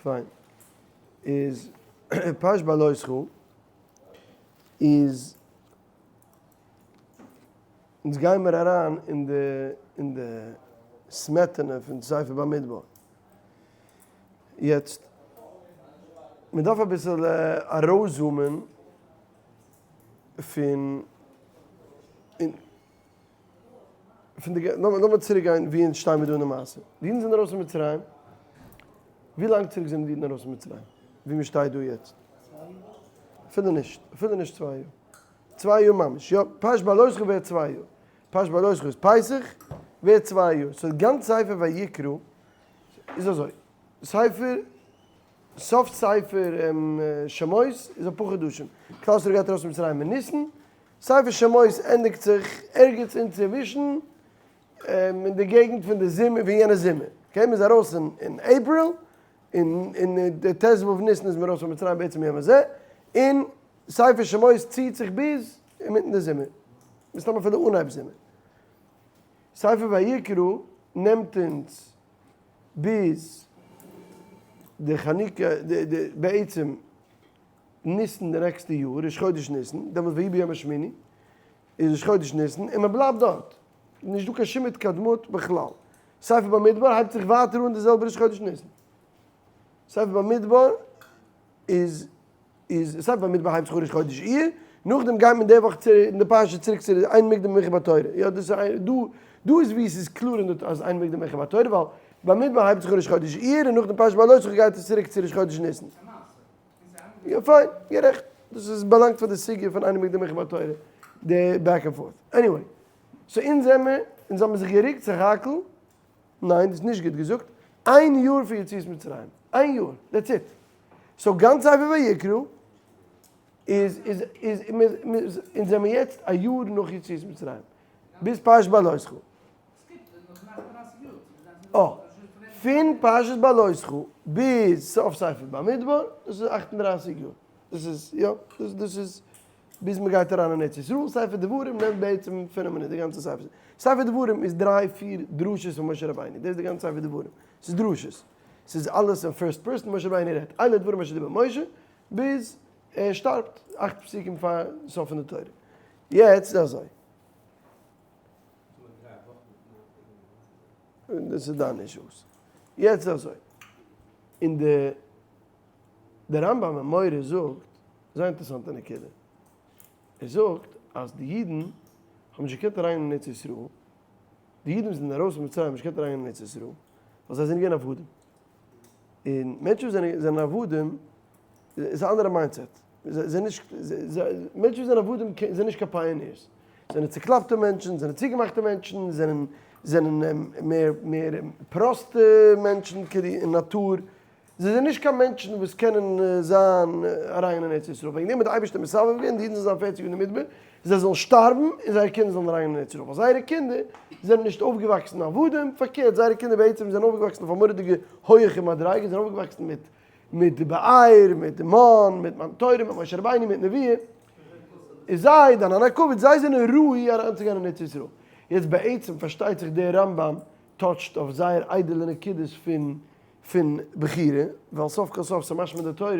פיין. איז פרשת בהעלותך איז אונז גיימער אריין אין די אין די סמעטענע פון ספר במדבר. יעצט מען דארף אביסעלע ארויסזומען פון פון די, לאמיר צוריק גיין ווי אונז שטיי מיר דא אין די מעשה. די אידן זענען ארויס פון מצרים, ווי לאנג צוריק זענען די אידן ארויס פון מצרים? ווי מען שטייט דא יעצט? אפילו נישט, אפילו נישט צוויי יאר. צוויי יאר ממש, יא, פרשת בהעלותך ווערט צוויי יאר. פרשת בהעלותך איז פסח, ווערט צוויי יאר. so גאנץ ספר ויקרא איז אזוי, ספר, סוף ספר שמות איז אפאר חדשים. כלל ישראל גייט ארויס פון מצרים אין ניסן, ספר שמות ענדיגט זיך ערגעץ אינצווישן, אין די געגנט פון די זומער, פון יענע זומער. okay, מ'איז ארויס אין April, אין די ט ו ניסן איז מען ארויס פון מצרים בעצם יום הזה, און ספר שמות ציעט זיך ביז אינמיטן די זומער, מסתמא אפילו אנהייב זומער. ספר ויקרא נעמט אונז ביז די חנוכה, בעצם ניסן די נעקסטע יאר, ראש חודש ניסן, דעמאלטס ויהי ביום השמיני, איז ראש חודש ניסן, און מען בלייבט דארט, נישט דא קיין שום התקדמות בכלל. ספר במדבר הייבט זיך ווייטער אן די זעלבע ראש חודש ניסן. ספר במדבר איז איז ספר במדבר הייבט זיך אן ראש חודש אייר, נאכדעם גייט מען די וואך צו אין די פרשה צוריק צו אין מוקדם ומאוחר בתורה, יא דאס איז דא דא איז ווי עס איז קלאר אין די אז אין מוקדם ומאוחר בתורה ווייל במדבר הייבט זיך אן ראש חודש אייר און נאכדעם פרשת בהעלותך גייט עס צוריק צו ראש חודש ניסן. יא פיין, גערעכט, דאס איז באלאנגט פאר די סוגיא פון אין מוקדם ומאוחר בתורה, די back and forth. Anyway, so אונז זעמער, אונז האבן זיך גערוקט סך הכל, ניין דאס איז נישט גוט געזאגט, איין יאר פון יציאת מצרים, איין יאר, that's it. So גאנץ ספר ויקרא איז איז איז אונז זעמער יעצט א יאר נאך יציאת מצרים, ביז פרשת בהעלותך. אה, פון פרשת בהעלותך ביז סוף ספר במדבר, דאס איז 38 יאר. דאס איז, יא, דאס דאס איז ביז מען גייט אריין אין ארץ ישראל. ספר דברים נעמט בעצם פינף מינוט די גאנצע ספר. ספר דברים איז דריי פיר דרשות פון משה רבינו, דאס איז די גאנצע ספר דברים. ס'איז דרשות. ס'איז אלעס אין first person, משה רבינו רעדט אלה דברים אשר דיבר משה, ביז ער שטארבט, אכט פסוקים פאר סוף פון די תורה. יעצט איז אזוי. דאס איז דיין אישוס. יעצט איז אזוי. אין די די רמב ם אין מורה זאגט זייער אינטערעסאנטע נקודה. ער זאגט אז די אידן האבן נישט געקענט אריין אין ארץ ישראל, די אידן וואס זענען ארויס פון מצרים האבן נישט געקענט אריין אין ארץ ישראל, ווייל זיי זענען געווען עבדים. און מענטשן וואס זענען זענען עבדים איז א אנדערע mindset. זיי זענען נישט, מענטשן וואס זענען עבדים זענען נישט קיין pioneers. זענען צוקלאפטע מענטשן, זענען צוגעמאכטע מענטשן, זענען זענען מער מער פראסטע מענטשן כאילו אין נאטור. זיי זענען נישט קיין מענטשן וואס קענען זיין אריין אין ארץ ישראל. וועגן דעם האט דער אייבערשטער מסבב געווען די אידן זאלן זיין פערציג יאר אין די מדבר, זיי זאלן שטארבן און זייערע קינדער זאלן אריין אין ארץ ישראל. ווייל זייערע קינדער זענען נישט אויפגעוואקסן עבדים, פארקערט זייערע קינדער בעצם זענען אויפגעוואקסן אויף א מורא'דיגע הויעכע מדריגה, זענען אויפגעוואקסן מיט מיט די באר, מיט די מן, מיט מתן תורה, מיט משה רבינו, מיט נביאים. איז זיי, די ענני הכבוד, זיי זענען ראוי אריינצוגיין אין ארץ ישראל. יעצט בעצם פארשטייט זיך דער רמב ם touch ט אויף זייער איידעלע נקודות פון פון בחירה, ווייל סוף כל סוף ס'משמע אין די תורה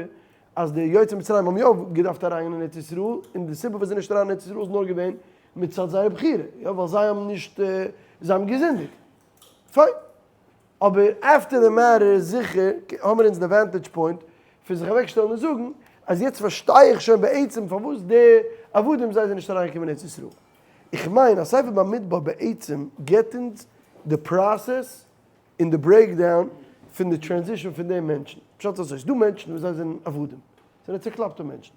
אז די יוצאי מצרים האבן יא געדארפט אריינגיין אין ארץ ישראל, און די סיבה וואס זיי נישט אריין אין ארץ ישראל איז נאר געווען מצד זייער בחירה, יא ווייל זיי האבן נישט, זיי האבן געזינדיגט. פיין. אבער after the matter איז זיכער האמיר אונז די vantage point פון זיך אוועקשטעלן און זאגן אז יעצט פארשטיי איך שוין בעצם פארוואס די עבדים זיי זענען נישט אריינגעקומען אין ארץ ישראל. איך מיין אז ספר במדבר בעצם געבט אונז די process און די breakdown פון די transition פון די מענטשן. פשט אזוי, ס'דא מענטשן וואס זיי זענען עבדים, זענען צוקלאפטע מענטשן.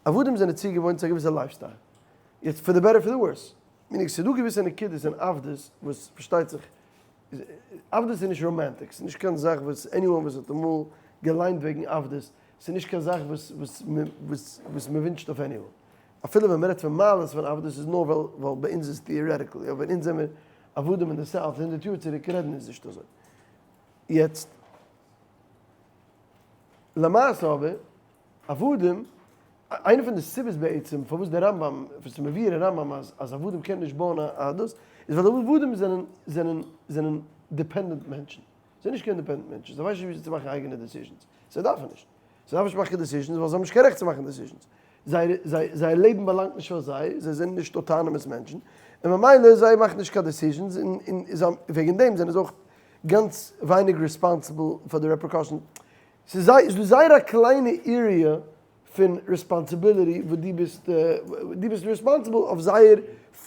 עבדים זענען צוגעוואוינט צו א געוויסע lifestyle. יעצט for the better for the worse. Meaning ס'דא געוויסע נקודות אין עבדות וואס פארשטייט זיך, עבדות איז נישט romantic, ס'איז נישט קיין זאך וואס anyone וואס האט אמאל געליינט וועגן עבדות, ס'איז נישט קיין זאך וואס וואס וואס מ'ווינטשט אויף anyone. אפילו ווען מ'רעדט פון מעלות פון עבדות איז נאר ווייל ווייל ביי אונז איז theoretical, יא ווען אונז זעמיר עבדים אין די South הונדערט יאר צוריק רעדן אונז נישט אזוי. יעצט למעשה אבער עבדים, איינע פון די סיבות בעצם פארוואס דער רמב ם, וואס איז מבואר אין רמב ם אז אז עבדים קענען נישט בויען א דאס, איז ווייל עבדים זענען זענען זענען dependent מענטשן. זענען נישט קיין independent מענטשן, זיי ווייסן נישט וויאזוי צו מאכן אייגענע decisions, זיי דארפן נישט. זיי דארפן נישט מאכן decisions ווייל זיי האבן נישט קיין רעכט צו מאכן decisions. זייער לעבן באלאנגט נישט פאר זיי, זיי זענען נישט autonomous מענטשן, און ממילא זיי מאכן נישט קיין decisions, און וועגן דעם זענען זיי אויך גאנץ ווייניג responsible פאר די repercussions. ס'איז דא זייער א קליינע area פון responsibility וואס דו ביסט, דו ביסט responsible אויף זייער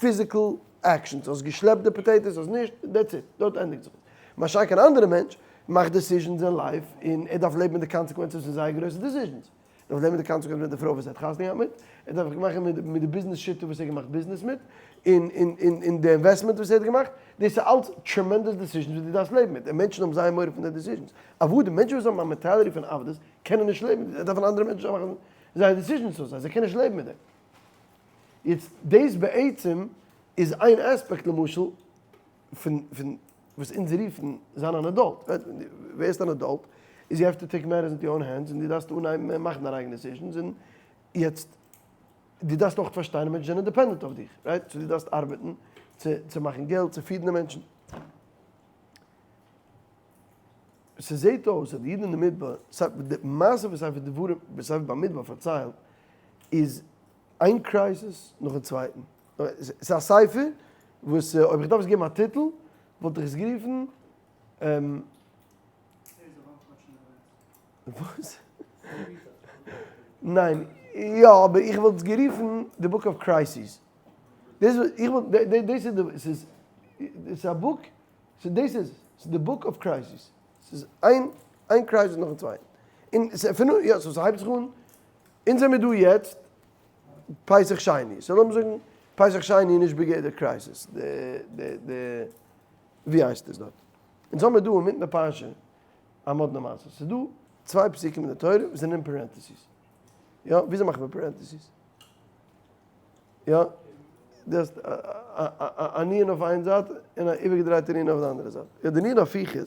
physical actions, האסט געשלעפט די potatoes האסט נישט, that's it, דארט ענדיגט זיך עס. משא"כ אן אנדערע מענטש מאכט decisions אין life און ער דארף לעבן מיט די consequences פון זייער גרויסע decisions. ער דארף לעבן מיט די consequences מיט די פרוי וואס ער האט חתונה געהאט מיט, ער דארף מאכן מיט די ביזנעס שיטה וואס ער האט געמאכט ביזנעס מיט, און און און די investment וואס ער האט געמאכט, דאס איז אלץ tremendous decisions וואס דו דארפסט לעבן מיט, און מענטשן האבן זייער מורא פון די decisions. עבדים, מענטשן וואס האבן א mentality פון עבדות, קענען נישט לעבן מיט דעם, זיי דארפן אנדערע מענטשן זאלן מאכן זייער decisions פאר זיי, זיי קענען נישט לעבן מיט דעם. יעצט דאס בעצם איז איין aspect למשל פון פון וואס אונז רופן זיין אן adult, ווערסט אן adult איז you have to take matters into your own hands און דו דארפסט אנהייבן מאכן דיינע אייגענע decisions און יעצט דו דארפסט אויך פארשטיין אז מענטשן זענען dependent אויף דיך, right? so דו דארפסט ארבעטן צו צו מאכן געלט צו פירן די מענטשן. ס'זעהט אויס אז די אידן אין די מדבר, די מעשה וואס ספר דברים וואס ספר במדבר פארציילט איז איין crisis נאכן צווייטן. ס'איז א ספר וואס אויב איך דארף עס געבן א טיטל וואלט איך עס גערופן וואס? ניין, יא אבער איך וואלט עס גערופן The Book of Crises. דאס וואס איך וואלט, דאס איז די, ס'איז, ס'איז א book, ס'איז דאס איז, ס'איז The Book of Crises. ס'איז איין, איין crisis נאכן צווייטן. און ס'פון, יא, so ס'הייבט זיך אן, אונז זעמיר דא יעצט פסח שני, so לאמיר זאגן פסח שני איז נישט בגדר crisis, די, די, די, ווי הייסט עס דארט? אונז האמיר דא אינמיטן די פרשה א מאדנע מעשה, ס'איז דא צוויי פסוקים אין די תורה וואס זענען אין parentheses, יא? וויאזוי מאכט מען parentheses? יא? דו האסט א נון אויף איין זייט און א איבערגעדרייטע נון אויף די אנדערע זייט. יא, די נון הפוכה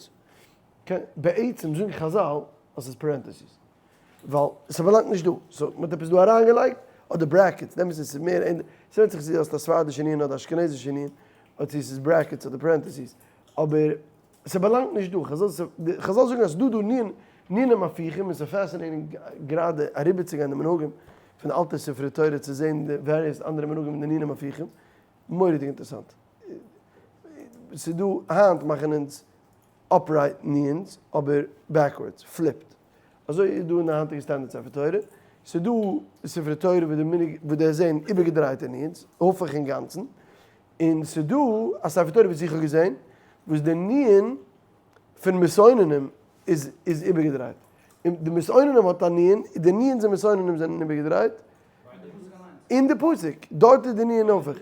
קען בעצם זאגן חזל אז ס'איז parentheses, ווייל ס'באלאנגט נישט דא, so מ'האט עפעס דא אריינגעלייגט, אדער brackets, דעמאלטס איז עס מער ענדליך, ס'ווענדט זיך צו דו האסט א ספרדישע נון אדער אשכנזישע נון, אדער צו ס'איז brackets אדער parentheses, אבער ס'באלאנגט נישט דא, חזל זאגן אז ס'דא דא נון נונים הפוכים און ס'איז fascinating גראדע אריבערצוגיין די מנהגים פון די אלטע ספרי תורה צו זען די various אנדערע מנהגים אין די נונים הפוכים, מורא'דיג אינטערעסאנט. ס'איז דא היינט מאכן אונז upright נון'ס אבער backwards, flipped. אזוי איז דא אין די היינטיגע standard ספר תורה. ס'איז דא ספרי תורה וואס די מנהג וואס די זעהן איבערגעדרייטע נון'ס, הפוך אינגאנצן. און ס'איז דא א ספר תורה וואס איך האב געזעהן וואס די נון פון מתאוננים איז איז איבערגעדרייט. און די מתאוננים האט א נון, די נון'ס און מתאוננים זענען איבערגעדרייט. אין די פסוק, דארט איז די נון הפוך.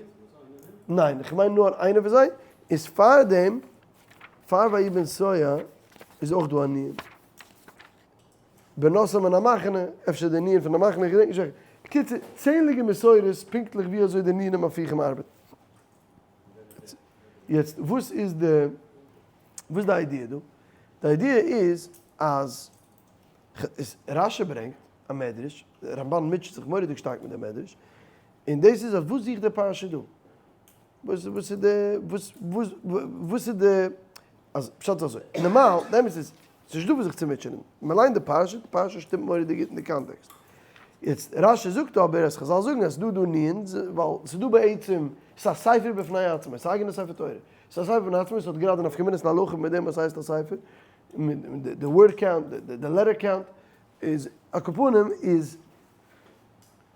ניין, איך מיין נאר איינע פון זיי, איז פאר דעם, פאר ויהי בנסוע איז אויך דא א נון. בנסעם מן המחנה, אפשר די נון פון די מחנה, איך געדענק נישט וועלכע. בקיצור, צענדליגע מסורות פונקטליך ווי אזוי די נונים הפוכים ארבעטן. יעצט וואס איז די, וואס איז די idea דא? די idea איז אז רשי ברענגט א מדרש, רמבן מוטשעט זיך מורא'דיג שטארק מיט די מדרש, און דאס איז אז וואס זוכט די פרשה דא? וואס וואס איז די וואס וואס וואס איז די אז פשט איז אזוי, נארמאל, די אמת איז, ס'איז נישט דא וואס זיך צו מוטשענען, מען ליינט די פרשה, די פרשה שטימט מורא'דיג גוט אין די context. יעצט רשי זאגט אבער אז חזל זאגן אז ס'דא דא נון'ס, ווייל ס'דא בעצם, ס'איז א ספר בפני עצמו, ס'איז א אייגענע ספר תורה. ס'איז א ספר בפני עצמו, ס'האט גראדע נפקא מינות להלכה מיט דעם וואס הייסט א ספר, מיט די word count, די letter count, איז על כל פנים איז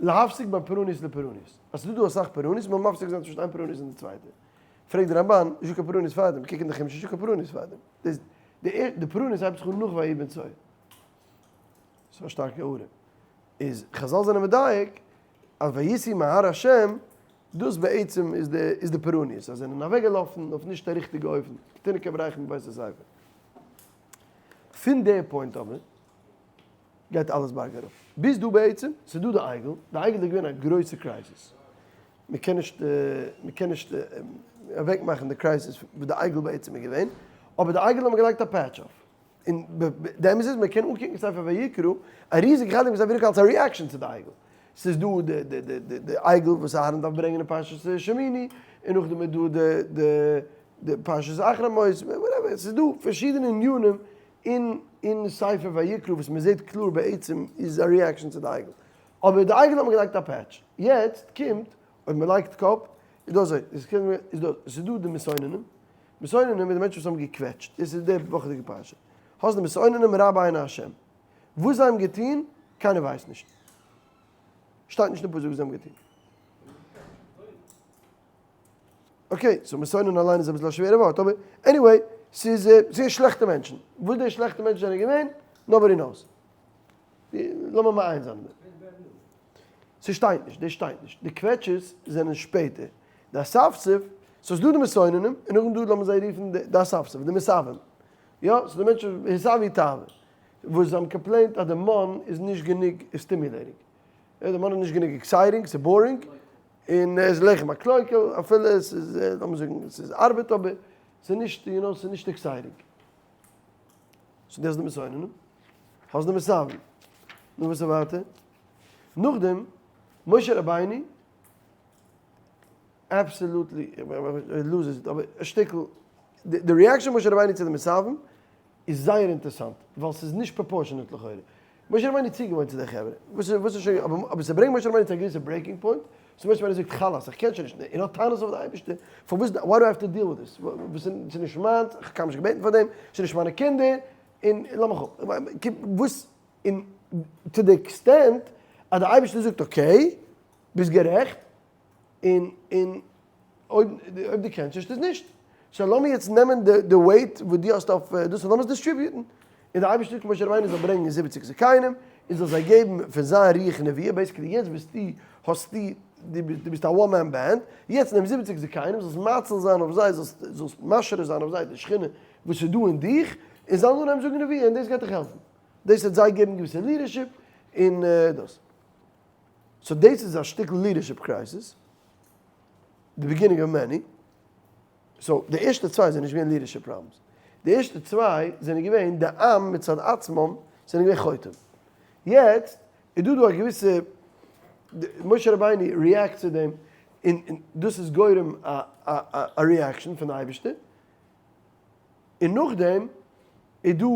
להפסיק בין פורענות לפורענות. אז ס'דא דא אסאך פורענות, מ'זאל מפסיק זיין צווישן איין פורענות און די צווייטע. פרעגט די רמבן, נישטא קיין פורענות פארדעם, קוק אין די חומש נישטא קיין פורענות פארדעם. דאס די די פורענות הייבט זיך אן נאך ויהי בנסוע. ס'איז א שטארקע הערה. איז חזל זענען מדייק אז ויסעו מהר השם דאס בעצם איז די איז די פורענות, אז זיי זענען אוועקגעלאפן אויף נישט א ריכטיגע אופן, כתינוק הבורח מבית הספר. פון די point אבער גייט אלעס בארג אראפ. ביז דא בעצם, ס'איז דא די עגל, די עגל איז געווען א גרויסע crisis. מ'קען נישט, מ'קען נישט אוועק מאכן די crisis וואס די עגל בעצם איז געווען, אבער די עגל האט מען געלייגט א patch אויף. און די אמת איז מ'קען אנקוקן ספר ויקרא, א ריזיגע חלק פון ספר ויקרא אלס א reaction צו די עגל. ס'איז דא די די די די די עגל וואס אהרן דארף ברענגען אין פרשת שמיני, און נאכדעם איז דא די די די פרשת אחרי מות, whatever. Whatever, ס'איז דא פארשידענע ענינים אין אין ספר ויקרא וואס מ'זעט קלאר בעצם איז א reaction צו די עגל. אבער די עגל האט מען געלייגט א patch. יעצט קומט אויב מ'לייגט קאפ, איז דא אזוי, איז דא, ס'איז דא די מתאוננים, מתאוננים איז די מענטשן וואס האבן געקוועטשט, דאס איז די וואכעדיגע פרשה, האסט די מתאוננים רע בעיני השם, וואס זיי האבן געטון, קיינער ווייסט נישט, שטייט נישט אין פסוק וואס זיי האבן געטון. Okay, so מתאונן אליין איז אביסל א שווערע ווארט, אבער anyway, ס'איז ס'איז שלעכטע מענטשן, וואס די שלעכטע מענטשן זענען געווען, nobody knows. לאמיר מעיין זיין אין דעם. ס'שטייט נישט, דאס שטייט נישט. די קוועטשערס זענען שפעטער. די אספסוף, סאו ס'איז דא די מתאוננים, און נאכדעם דא לאמיר זיי רופן די אספסוף, די מסאבים. יא, ס'איז די מענטשן וואס התאוו תאווה, וואס זיי האבן complained אז די מן איז נישט גענוג stimulating. יא, די מן איז נישט גענוג exciting, ס'איז boring, און עס איז לחם הקלוקל, אפילו עס איז, לאמיר זאגן, עס איז ארבעט אבער ס'איז נישט, you know, ס'איז נישט exciting. So דאס איז די מתאוננים. האסט די מתאוים. נו וואס איז ווייטער? נאכדעם משה רבינו absolutely loses it, אבער א שטיקל, די reaction משה רבינו צו די מתאוים איז זייער אינטערסאנט, ווייל ס'איז נישט proportionate לכאורה. משה רבינו איז צוגעוואוינט צו די חברה, וואס איז וואס איז שוין, אבער ס'ברענגט משה רבינו צו א געוויסע breaking point, וואס משה רבינו זאגט חלאס, איך קען שוין נישט, און האט טענות אויף די אייבערשטער, פארוואס, why do I have to deal with this, וואס ס'איז נישט מיינס, איך האב קיינמאל נישט געבעטן פאר דעם, ס'איז נישט מיינע קינדער, און לאמיך אפ, וואס, און to the extent אז די אייבערשטער זאגט okay, ביסט גערעכט, און און אויב אויב דו קענסט נישט איז נישט. So לאמיר יעצט נעמען די די weight וואס דו האסט אויף דאס און לאמיר עס distribute ן. און די אייבערשטער זאגט משה רבינו זאל ברענגען זיבעציג זקנים און זאל זיי געבן פון זיין רוח נבואה, basically יעצט ביסטו האסטו דו ביסט א one man band, יעצט נעם זיבעציג זקנים זאלסט מאציל זיין אויף זיי, זאלסט זאלסט משרה זיין אויף זיי די שכינה וואס איז דא אין דיך, און זיי זאלן אנהייבן זאגן נבואה און דאס גייט דיך העלפן. דאס וועט זיי געבן געוויסע leadership און דאס. So דאס איז א שטיקל leadership crisis, די beginning of many. So די ערשטע צוויי זענען נישט געווען leadership problems. די ערשטע צוויי זענען געווען די עם מצד עצמם זענען געווען חוטאים. יעצט איז דא דא א געוויסע, משה רבינו react צו דעם און דאס איז גורם א reaction פון די אייבערשטער. און נאכדעם איז דא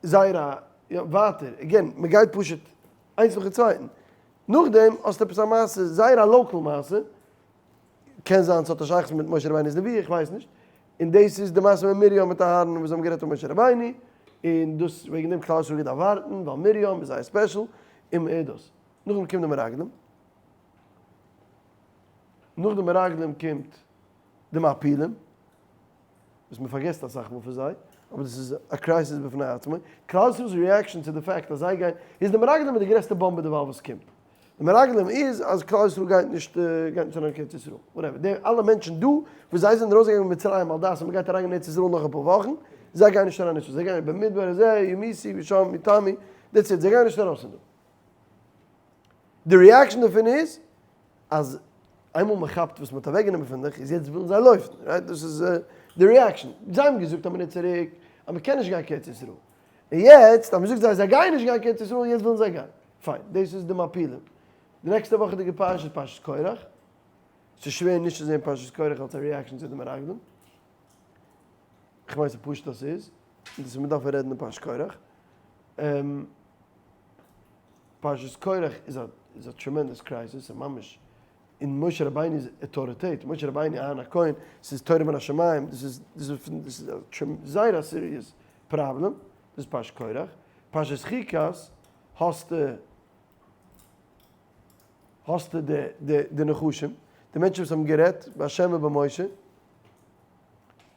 זייער א, יא ווייטער, again, מען גייט פשוט איינס נאכן צווייטן. נאכדעם האסטו עפעס א מעשה, זייער א local מעשה, קען זיין ס'האט א שייכות מיט משה רבינו'ס נבואה, איך ווייס נישט, און דאס איז די מעשה מיט מרים מיט אהרן וואס זיי האבן גערעדט אויף משה רבינו, און דאס וועגן דעם כלל ישראל געדארפט ווארטן, ווייל מרים איז זייער special, און מען דאס. נאכדעם קומט די מרגלים. נאך די מרגלים קומט די מעפילים. וואס מען פארגעסט אסאך מאל פון זיי, אבער דאס איז א crisis בפני עצמו, כלל ישראל'ס reaction צו די fact אז זיי גייען, איז די מרגלים איז די גרעסטע באמבע דערווייל וואס קומט, די מרגלים איז אז כלל ישראל גייט נישט גייט נישט אריין קיין ארץ ישראל, whatever, די אלע מענטשן דא וואס זיי זענען ארויסגעגאנגען פון מצרים על דעת אז מען גייט אריין אין ארץ ישראל נאך אפאר וואכן, זיי גייען נישט אריין אין ארץ ישראל, זיי גייען במדבר הזה ימותו ושם יתמו, that's it, זיי גייען נישט ארויס פון דא. די reaction דערפון איז אז איינמאל מען כאפט וואס מען האט אוועקגענומען פון דיך איז יעצט ווילן זיי לויפן, right? דאס איז די reaction. זיי האבן געזאגט א מינוט צוריק אז מען קען נישט גיין קיין ארץ ישראל, און יעצט אז מען זאגט זיי זיי גייען נישט גיין קיין ארץ ישראל יעצט ווילן זיי גיין. פיין, דאס איז די מעפילים. די נעקסטע וואכעדיגע פרשה איז פרשת קורח. ס'איז שווער נישט צו זען פרשת קורח אלס א reaction צו די מרגלים. כ'מיין ס'איז פשוט אז ס'איז, און דאס איז מ'דארף רעדן אין פרשת קורח. פרשת קורח איז א איז א tremendous crisis, ס'איז ממש אין משה רבינו'ס אויטאריטעט, משה רבינו אהרן הכהן, ס'איז תורה מן השמים, דאס איז דאס איז דאס איז א זייער א serious problem, דאס איז פרשת קורח, פרשת חוקת האסטו האסטו די די די נחשים, די מענטשן וואס האבן גערעדט בהשם ובמשה,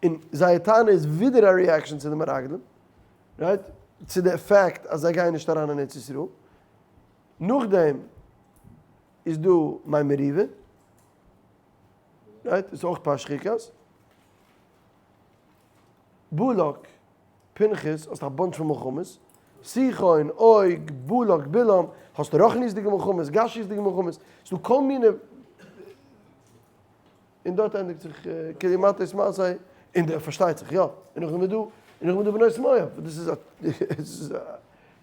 און זייער טענה איז ווידער א reaction צו די מרגלים, right? צו די fact אז זיי גייען נישט אריין אין ארץ ישראל. נאכדעם איז דא מי מריבה, right? איז אויך פרשת חוקת. בלק, פנחס, האסט א bunch פון מלחמות. סיחון, עוג, בלק, בלעם, האסט רוחניות'דיגע מלחמות, גשמיות'דיגע מלחמות. ס'דא כל מיני. און דארט ענדיגט זיך כלי מטות מסעי, און דער פארשטייט זיך יא, און נאכדעם איז דא, און נאכדעם איז דא בנות מואב, וואס דאס איז א, דאס איז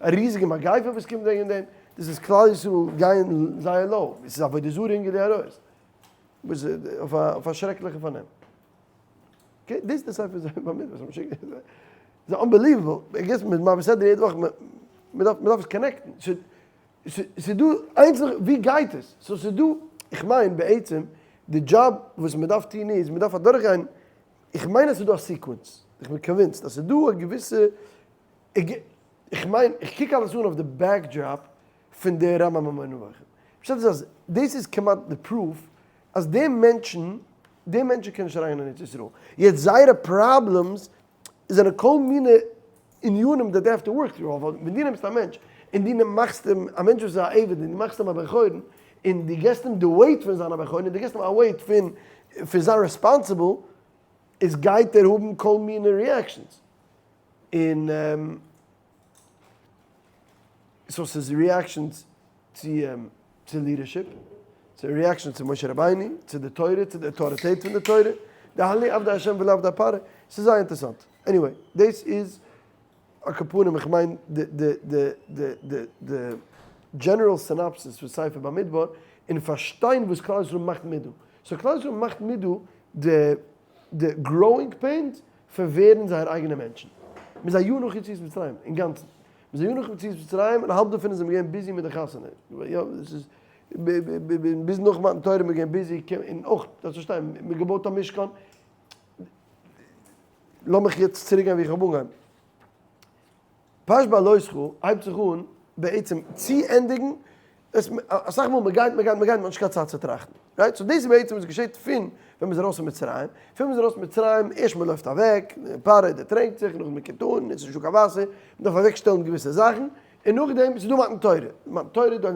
א ריזיגע מגיפה וואס קומט וועגן דעם, דאס איז כלל ישראל גייען זייער low, עס איז עבודה זרה און גילוי עריות, וואס אויף א אויף א שרעקליכע פארנעם. Okay, דאס איז די ספר זוהר במדבר, ס'איז unbelievable, I guess מ'איז מעביר סדרה יעדע וואך, מ'דארף מ'דארף עס connect ן, ס'איז דא איינצלנע, ווי גייט עס? So ס'איז דא, איך מיין בעצם די דזשאב וואס מ'דארף טון איז, מ'דארף אדורכגיין, איך מיין אז ס'איז דא א sequence, איך בין convinced אז ס'איז דא א געוויסע, איך מיין, איך קוק אלעס אן אויף די backdrop פון די רמב ם מורה נבוכים. פשט איז אז דאס איז כמעט די proof אז די מענטשן, די מענטשן קענען נישט אריינגיין אין ארץ ישראל. יעצט זייערע problems זענען כל מיני ענינים that they have to work through, אבער ווען דו נעמסט א מענטש און דו מאכסט אים א מענטש וואס איז א עבד און דו מאכסט אים א בן חורין און דו געסט אים די weight פון זיין א בן חורין און דו געסט אים א weight פון פון זיין responsible איז גייט ער האבן כל מיני reactions און so ס'איז reactions צו צו leadership, צו reaction צו משה רבינו, צו די תורה, צו די אויטאריטעט פון די תורה, די הללו עבדי השם ולא עבדי פרעה, ס'איז זייער אינטערעסאנט. Anyway, דאס איז על כל פנים איך מיין די די די די די די general synopsis פון ספר במדבר, און פארשטיין וואס כלל ישראל מאכט מיט דא. So כלל ישראל מאכט מיט דא די די growing pains פון ווערן זייער אייגענע מענטשן. מ'איז א יאר נאך יציאת מצרים, אינגאנצן. מ'איז א יאר נאך יציאת מצרים און האלב דערפון איז מען געווען busy מיט די חתונה. יא, עס איז ביז נאך מתן תורה איז מען געווען busy, און אויך, דארפסט פארשטיין, מ'האט געבויט א משכן. לאמיך יעצט צוריק גיין ווי איך האב אנגעהויבן. פרשת בהעלותך הייבט זיך אן בעצם צו ענדיגן, עס אסאך מאל מ'גייט מ'גייט מ'גייט מ'האט נישט קיין צייט צו טראכטן, right? So דאס איז בעצם וואס געשעט פון ווען מ'איז ארויס פון מצרים, פון מ'איז ארויס פון מצרים, ערשט מ'לויפט אוועק, פרעה דערטרענקט זיך, נאכדעם מ'קומט אן, עס איז נישטא קיין וואסער, מ'דארף אוועק שטעלן געוויסע זאכן, און נאכדעם ס'איז דא מתן תורה, מתן תורה, דא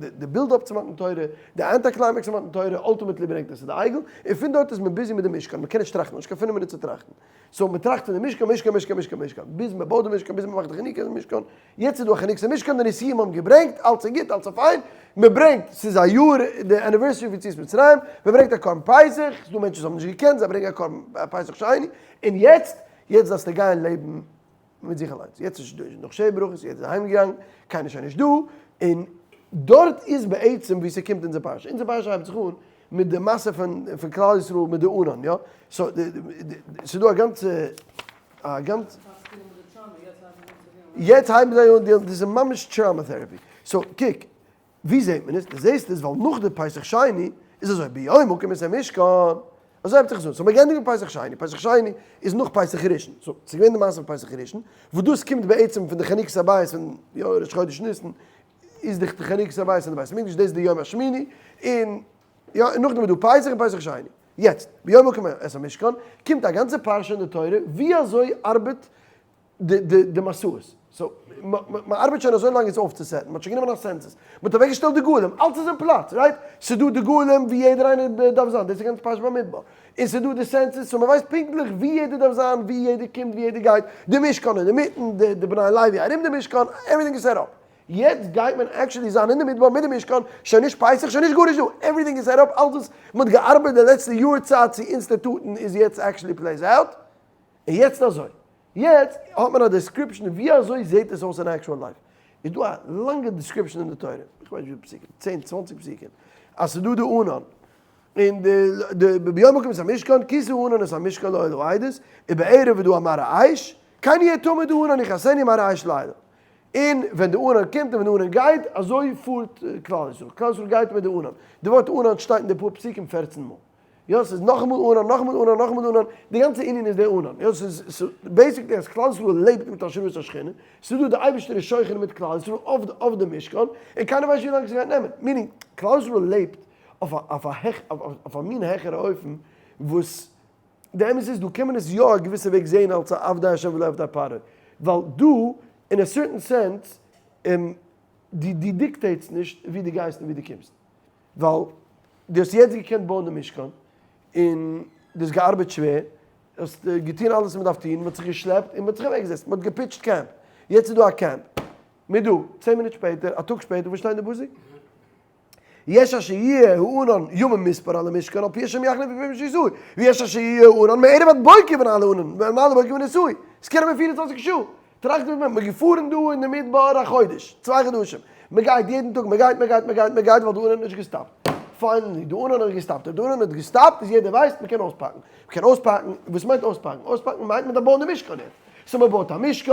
די build up צו מתן תורה, די anti climax פון מתן תורה, ultimately ברענגט עס צו די עגל, און פון דארט איז מען busy מיט די משכן, מ'קען נישט טראכטן, נישט קיין פינף מינוט צו טראכטן. So מען טראכט פון די משכן, משכן, משכן, משכן, משכן, ביז מען בויט די משכן, ביז מען מאכט די חנוכת המשכן, יעצט איז דא א חנוכת המשכן, די נשיאים האבן געברענגט, אלץ איז גוט, אלץ איז פיין, מען ברענגט, ס'איז א יאר די anniversary פון יציאת מצרים, מען ברענגט א קרבן פסח, ס'איז דא מענטשן וואס האבן נישט געקענט, זיי ברענגען א קרבן פסח שני, און יעצט, יעצט דארפסטו גיין לעבן מיט זיך אליינס, יעצט איז נאך שבע ברכות, יעדער איז אהיים געגאנגען, קיינער איז שוין נישט דא, און דארט איז בעצם ווי ס'קומט אונזער פרשה, אונזער פרשה הייבט זיך אן מיט די מעשה פון פון כלל ישראל מיט די ענן, יא, so ס'איז דא א גאנצע א גאנצע. יעצט הייבן זיי אן deal ן, דאס איז ממש trauma therapy, so קוק, ווי זעט מען עס? דו זעסט עס ווייל נאך די פסח שני איז אזוי ביום הקם את המשכן, אזוי הייבט זיך עס אן, so מ'האט געענדיגט מיט פסח שני, פסח שני איז נאך פסח ראשון, so ס'איז געווען די מעשה פון פסח ראשון, וואס דאס קומט בעצם פון די חנוכת הבית פון יא ראש חודש ניסן, איז די חנוכת הבית פון די בית המקדש, דאס איז די יום השמיני, און יא און נאכדעם איז דא פסח און פסח שני. יעצט, ביום הקם את המשכן, קומט א גאנצע פרשה אין די תורה ווי אזוי ארבעט די די די מסעות. So, מ'ארבעט שוין אזוי לאנג עס אויפצו set ן, מ'האט שוין גענומען א census, מ'האט אוועקגעשטעלט די דגלים, אלץ איז אין פלאץ, right? ס'דא די דגלים ווי יעדער איינער דארף זיין, דאס איז גאנץ פרשת במדבר. און ס'דא די census, so מ'ווייסט פונקטליך ווי יעדער דארף זיין, ווי יעדער קומט, ווי יעדער גייט, די משכן אינמיטן, די די בני לוי ארום די משכן, everything איז set up. יעצט גייט מען actually זיין אין די מדבר מיט די משכן, שוין נישט פסח, שוין נישט גארנישט דא, everything איז set up, אלץ וואס מ'האט געארבעט די לעצטע יאר צייט צו institute ן איז יעצט actually plays out. און יעצט אזוי, יעצט האט מען א description ווי אזוי זעהט עס אויס אין actual life, איז דא א לאנגע description אין די תורה, איך ווייס נישט וויפיל פסוקים, צען צוואנציג פסוקים, אז ס'איז דא די ענן, און די די ביום הקם את המשכן כסא הענן את המשכן לאוהל העדות, ובערב איז דא א מראה אש, כן יהיה תמיד הענן יכסנו מראה אש לילה. און ווען די ענן קומט און ווען די ענן גייט, אזוי פארט כלל ישראל, כלל ישראל גייט מיט די ענן, די ווארט ענן שטייט אין די פאר פסוקים פערצן מאל. יא ס'איז נאכאמאל ענן נאכאמאל ענן נאכאמאל ענן, די גאנצע ענין איז די ענן, יא ס'איז basically אז כלל ישראל לעבט מיט השראת השכינה, ס'איז דא די אייבערשטער איז שוכן מיט כלל ישראל אויף די משכן, און קיינער ווייסט נישט ווי לאנג ס'גייט נעמען, meaning כלל ישראל לעבט אויף א מין העכערע אופן וואס די אמת איז דא קען מען עס יא א געוויסע וועג זעהן אלס א עבדי השם ולא עבדי פרעה, ווייל דא אין א certain sense דו dictate סט נישט ווי דו גייסט און ווי דו קומסט. ווייל דו האסט יעצט געקענט בויען די משכן, און דו האסט געארבעט שווער, האסט געטון אלעס וואס מען דארף טון, מען האט זיך געשלעפט און מען האט זיך אוועקגעזעצט, מען האט גע pitch ט camp, יעצט איז דא א קעמפ, מען איז דא, צען מינוט שפעטער, א טאג שפעטער, וואס שטייט אין די פסוק? יש אשר יהיה הענן ימים מספר על המשכן על פי השם יחנה ועל פי השם יסעו, ויש אשר יהיה הענן מערב עד בוקר ונעלה הענן, ונעלה בוקר ונסעו, עס קען נעמען 24 שעה. טראכט ווי מען איז געפארן דא אין די מדבר א חודש, צוויי חדשים, מען גייט יעדן טאג, מען גייט, מען גייט, מען גייט, מען גייט, ווייל די ענן האט נישט געסטאפט. Finally, די ענן האט געסטאפט. אויב די ענן האט געסטאפט איז יעדער ווייסט מ'קען אויספאקן. מ'קען אויספאקן, וואס מיינט אויספאקן? אויספאקן מיינט מ'דארף בויען די משכן יעצט. So מ'בויט א משכן,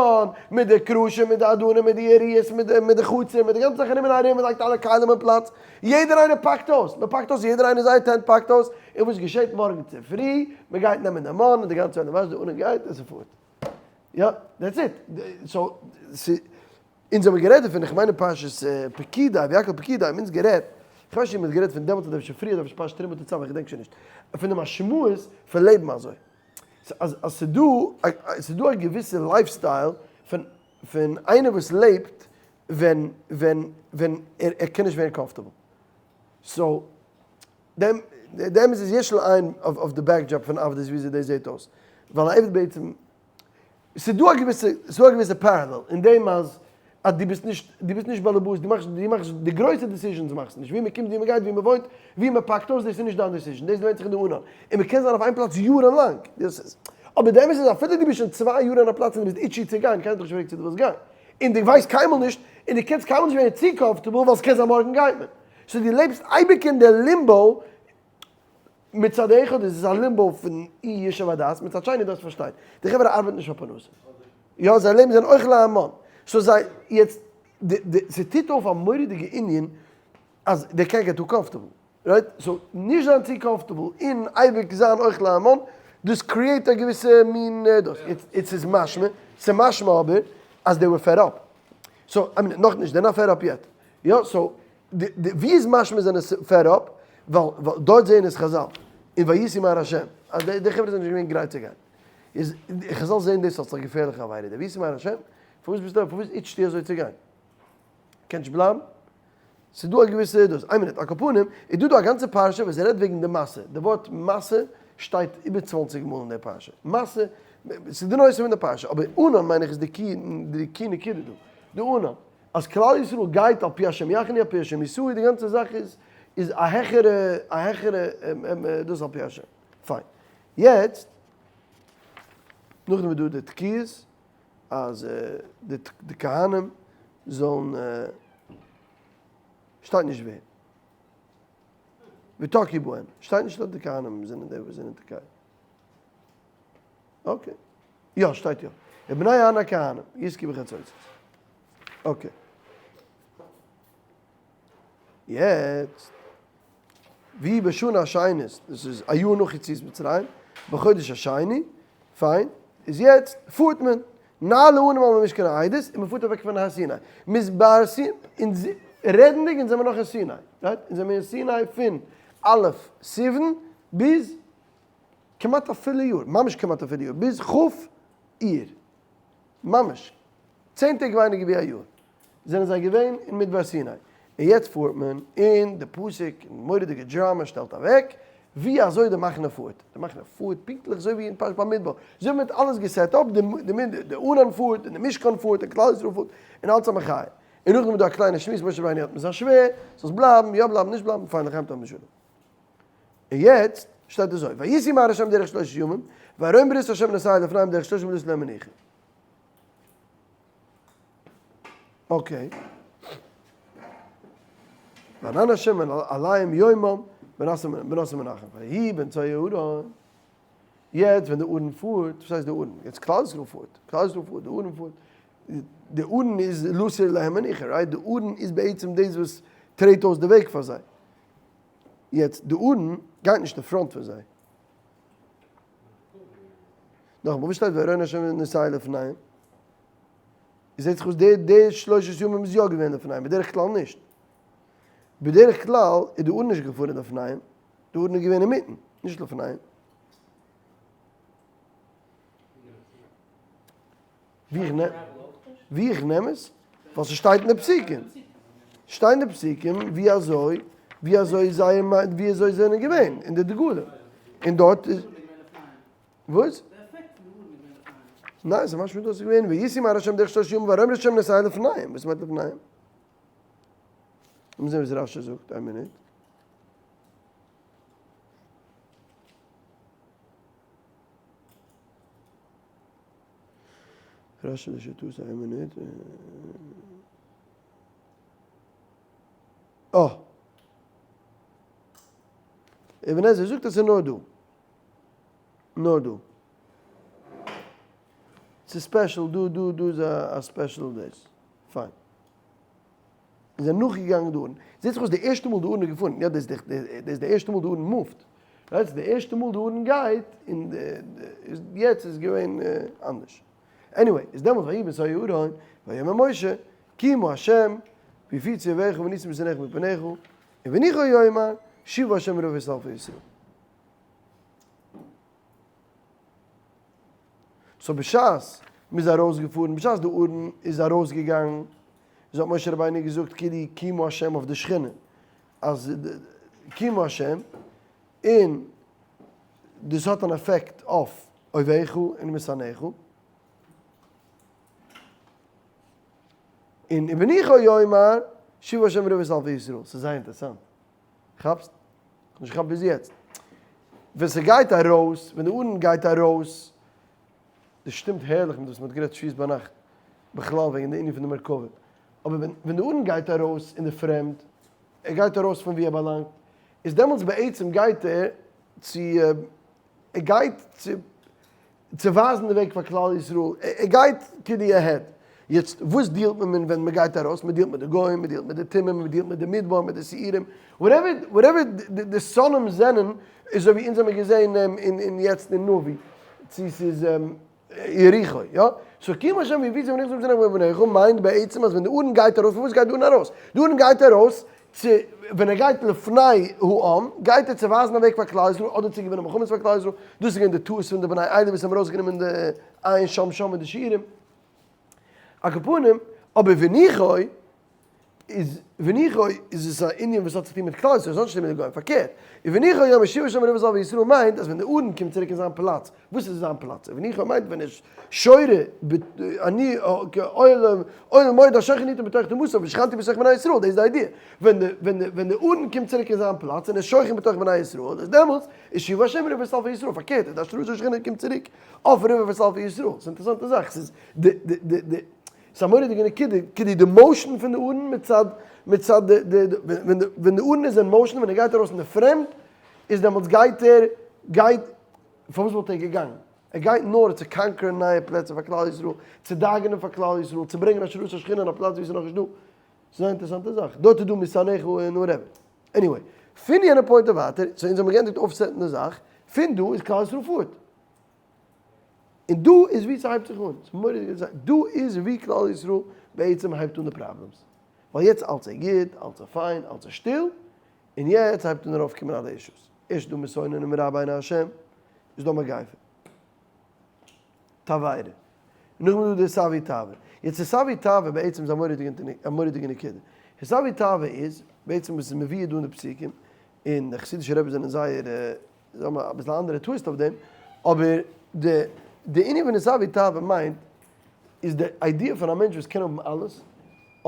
מיט די קרשים, מיט די אדנים, מיט די יריעות, מיט די מיט די חצר, מיט די גאנצע זאך ארום און ארום, מ'לייגט אלע כלים אין פלאץ. יעדער איינער פאקט אויס. מ'פאקט אויס, יעדער איינער זייער tent פאקט אויס. און וואס געשעט מארגן צופרי? מ'גייט נעמען די מן און די גאנצע וועלט ווייסט די ענן גייט און ס'פארט. יא, that's it. So, אונז האבן גערעדט דערפון, איך מיין אין פרשת פקודי, ויקהל פקודי האבן אונז גערעדט, איך ווייס נישט צו מ'האט גערעדט פון דעמאלטס אדער אפשר פריער, אדער אפשר פרשת תרומה תצוה, איך געדענק שוין נישט, פון די משמעות פון לעבן אזוי. אז אז ס'דא ס'דא א געוויסע lifestyle פון פון איינער וואס לעבט ווען ווען ווען ער ער קען נישט ווערן comfortable. So, דעם דעם איז יש לעיין אויף די backdrop פון עבדות וויאזוי דאס זעט אויס. ווייל א עבד בעצם ס'איז דא א געוויסע, ס'איז דא א געוויסע parallel אין דעם אז אז דו ביסט נישט, דו ביסט נישט באלעבאס, דו מאכסט, דו מאכסט די גרויסע decisions מאכסטו נישט, ווי מ'קומט, ווי מ'גייט, ווי מ'וואוינט, ווי מ'פאקט אויס, דאס איז נישט דיין decision, דאס ווענדט זיך אין די ענן, און מ'קען זיין אויף איין פלאץ יארן לאנג, דאס איז, אבער די אמת איז אפילו דו ביסט שוין צוויי יאר אין א פלאץ און דו ביסט itchy צו גיין, קיינער האט דיך נישט געפרעגט צו דו ווילסט גיין, און דו ווייסט קיינמאל נישט, און דו קענסט קיינמאל נישט ווערן צו comfortable ווייל ס'קען זיין מארגן גייט מען, so דו לעבסט אייביג אין די limbo. מצד אחד איז עס א limbo פון אי ישוב הדעת, מצד שני דארפסט פארשטיין, די חברה ארבעטן נישט פאר פרנסה, יא זיי לעבן זענען אוכלי המן, so זיי יעצט די די ס'טוט אויף א מורא'דיגע ענין אז they can't get too comfortable, right? So נישט זיין צו comfortable און אייביג זיין אוכלי המן, דאס create א געוויסע מין דאס, יעצט ס'איז משמע, ס'איז משמע אבער אז they were fed up, so I mean נאכנישט, they're not fed up yet, יא so די ווי איז משמע זענען fed up, ווייל דארט זעען עס חזל, און ויסעו מהר השם, אז די חברה זענען נישט געווען גרייט צו גיין, איז חזל זעען דאס אלס א געפערליכע עבירה, די ויסעו מהר השם, פארוואס ביסטו, פארוואס itch סטו אזוי צו גיין? קענסט נישט בלייבן? ס'איז דא א געוויסע דאס, איין מינוט, על כל פנים, איז דא דא א גאנצע פרשה וואס רעדט וועגן די מסע, די ווארט מסע שטייט איבער 20 מאל אין די פרשה, מסע, ס'איז די נושא פון די פרשה, אבער ענן מיין איך איז די key, די key נקודה דא, די ענן. אז כלל ישראל גייט על פי השם יחנו על פי השם יסעו די גאנצע זאך איז איז א העכערע א העכערע דאס על פי השם. פיין. יעצט נאכדעם איז דא די תקיעות אז די די כהנים זאלן שטייט נישט ווער. ותקעו בהם. שטייט נישט אז די כהנים זענען די וואס זענען תוקע. Okay. יא, שטייט יא. ובני אהרן הכהנים, יתקעו בחצוצרות. Okay. יעצט, ויהי בשנה השנית, דאס איז א יאר נאך יציאת מצרים, בחודש השני, פיין, איז יעצט פארט מען, נעלה הענן מעל משכן העדות, און מען פארט אוועק פון הר סיני. מ'איז ביי הר סיני, אונז רעדנדיג אונז זעמער נאך אין סיני, right? אונז זעמער אין סיני פון א' סיוון ביז כמעט א פולע יאר, ממש כמעט א פולע יאר, ביז כ' אייר, ממש 10 טעג ווייניגער ווי א יאר, זענען זיי געווען אין מדבר סיני, און יעצט פארט מען, און די פסוק, און מורא'דיגע דראמא שטעלט אוועק, ווי אזוי די מחנה פארט, די מחנה פארט פונקטליך אזוי ווי אין פרשת במדבר, זיי האבן מיט אלעס גע set up, די ענן פארט, און די משכן פארט, און כלל ישראל פארט, און אלץ א מחיה. און נאכדעם איז דא א קליינע שמועס, משה רבינו האט מיט זיין שווער, זאלסט בלייבן, יא בלייבן, נישט בלייבן, פיין לחיים טוב משלום. און יעצט שטייט אזוי, ויסעו מהר השם דרך שלושת ימים, וארון ברית השם נוסע לפניהם דרך שלושים ולתת להם מנוחה. Okay. וענן השם עליהם יומם בנסעם מנחם, ויהי בנסוע הארון. יעצט ווען די ארון פארט, וואס הייסט די ארון? יעצט כלל ישראל פארט, כלל ישראל פארט, די ארון פארט. די ארון איז לתור להם מנוחה, right? די ארון איז בעצם דאס וואס טרעט אויס די וועג פאר זיי. יעצט די ארון גייט נישט אין front פון זיי. נאכאמאל, וואס שטייט וארון השם נוסע לפניהם? זעט זיך אויס די די שלושת ימים איז יא געווען לפניהם, בדרך כלל נישט. בדרך כלל איז די ארון נישט געפארן לפניהם, די ארון איז געווען אינמיטן, נישט לפניהם. ווי איך נעם עס? ווייל ס'שטייט אין די פסוקים. שטייט אין די פסוקים ווי אזוי, ווי אזוי זיי, ווי אזוי זיי זענען געווען אין די דגלים. און דארט איז, וואס? ניין, ס'איז משמע דאס איז געווען ויסעו מהר השם דרך שלשה ימים וארון ברית השם נוסע לפניהם. וואס מיינט לפניהם? לאמיר זען וואס רשי זאגט, איין מינוט. רשי לשיטתו איין מינוט. אה! אבן עזרא זאגט אז ס'איז נאר דא. נאר דא. ס'איז special דא דא דא איז א special דאס. פיין. איז ער נאכגעגאנגען די ארון. זעט זיך אויס די ערשטע מאל די ארון איז געפארן, יא דאס איז די ערשטע מאל די ארון move ט, right? די ערשטע מאל די ארון גייט, און יעצט איז געווען אנדערש. Anyway, איז דעמאלט ויהי בנסוע הארון, ויאמר משה, קיימה השם, ויפוצו אויביך ונסו משונאיך מפניך, ובנחה יאמר, שובה השם רבבות אלפי ישראל. So בשעת מ'איז ארויסגעפארן, בשעת די ארון איז ארויסגעגאנגען, איז האט משה רבינו געזאגט כאילו קיימה השם אויף די שכינה, אז קיימה השם, און דאס האט אן עפעקט אויף אויביך און משנאיך. און ובנחה יאמר שובה השם רבבות אלפי ישראל, ס'איז זייער אינטערעסאנט. כאפסט? כ'האב נישט געכאפט ביז יעצט. ווען ס'גייט ארויס, ווען די ארון גייט ארויס, דאס שטימט הערליך מיט וואס מ'האט גערעדט שבועות ביינאכט, בכלל וועגן די ענין פון די מרכבה. אבער ווען ווען די ארון גייט ארויס אין די פרעמד, ער גייט ארויס פון וואו ער באלאנגט, איז דעמאלטס בעצם גייט ער צו, ער גייט צו צו ווייזן די וועג פאר כלל ישראל, ער גייט כאילו ahead. יעצט וואס deal ט מען מיט ווען מען גייט ארויס? מען deal ט מיט די גוים, מען deal ט מיט די טומאה, מען deal ט מיט די מדבר, מיט די שעירים, whatever whatever די שונאים זענען, אזוי ווי אונז האמיר געזען אין יעצט אין נביא, צו ס'איז יריחו, יא? So קיימה השם ויפוצו אויביך ומשנאיך מפניך מיינט בעצם אז ווען די ארון גייט ארויס, פארוואס גייט די ארון ארויס? די ארון גייט ארויס צו ווען ער גייט לפני העם, גייט ער צו ווייזן א וועג פאר כלל ישראל, אדער צו געווינען מלחמות פאר כלל ישראל, דאס איז געווען די טעות פון די בני עלי וואס האבן ארויסגענומען די עין שם שם מיט די שעירים. על כל פנים, אבער ובנחה איז ובנחה איז עס א ענין וואס האט צו טון מיט כלל ישראל, עס האט נישט צו טון מיט די גוים, פארקערט, ובנחה יאמר שובה השם רבבות אלפי ישראל מיינט אז ווען די ארון קומט צוריק אין זיין פלאץ, וואס איז זיין פלאץ? ובנחה מיינט ווען ער שורה אני אוהל מועד השוכן איתם בתוך טומאתם ושכנתי בתוך בני ישראל, דאס איז די idea, ווען די ווען די ווען די ארון קומט צוריק אין זיין פלאץ און ער איז שוכן בתוך בני ישראל, איז דעמאלטס איז שובה השם רבבות אלפי ישראל, פארקערט די השראת השכינה קומט צוריק אויף רבבות אלפי ישראל, ס'איז אינטערעסאנטע זאך, ס'איז די די די די ס'איז א מורא'דיגע נקודה, כדי די motion פון די ארון מצד מצד די די ווען די ווען די ארון איז אין motion ווען ער גייט ארויס אין די פרעמד איז דעמאלטס גייט ער גייט פארוואס וואלט ער געגאנגען? ער גייט נאר צו conquer ען נייע פלעצער פאר כלל ישראל, צו דאגה'נען פאר כלל ישראל, צו ברענגען השראת השכינה אין א פלאץ ווי עס איז נאכנישט דא. ס'איז א אינטערעסאנטע זאך. דארט איז דא משנאיך און whatever. Anyway, פון יענע point און ווייטער, so אונז האבן געענדיגט אויפ set ן די זאך, פון דא איז כלל ישראל פארט. און דא איז ווי ס'הייבט זיך אן. ס'איז מורא'דיג אינטערעסאנט. דא איז ווי כלל ישראל בעצם הייבט אן די problems. ווייל יעצט אלץ איז גוט, אלץ איז פיין, אלץ איז שטיל, און יעצט הייבט אן ארויפקומען אלע אישוס. ערשט דא מתאוננים רע בעיני השם, איז דא מגיפה. תבערה. נאכדעם איז דא די תאוה תאווה. יעצט די תאוה תאווה בעצם איז א מורא'דיגע נקודה. די תאוה תאווה איז, בעצם וואס איז מבואר דא אין די פסוקים, און די חסידישע רבי'ס זענען זייער, זיי האבן אביסל א אנדערע twist אויף דעם, אבער די די ענין פון די תאוה תאווה מיינט, איז די idea פון א מענטש וואס קען האבן אלעס,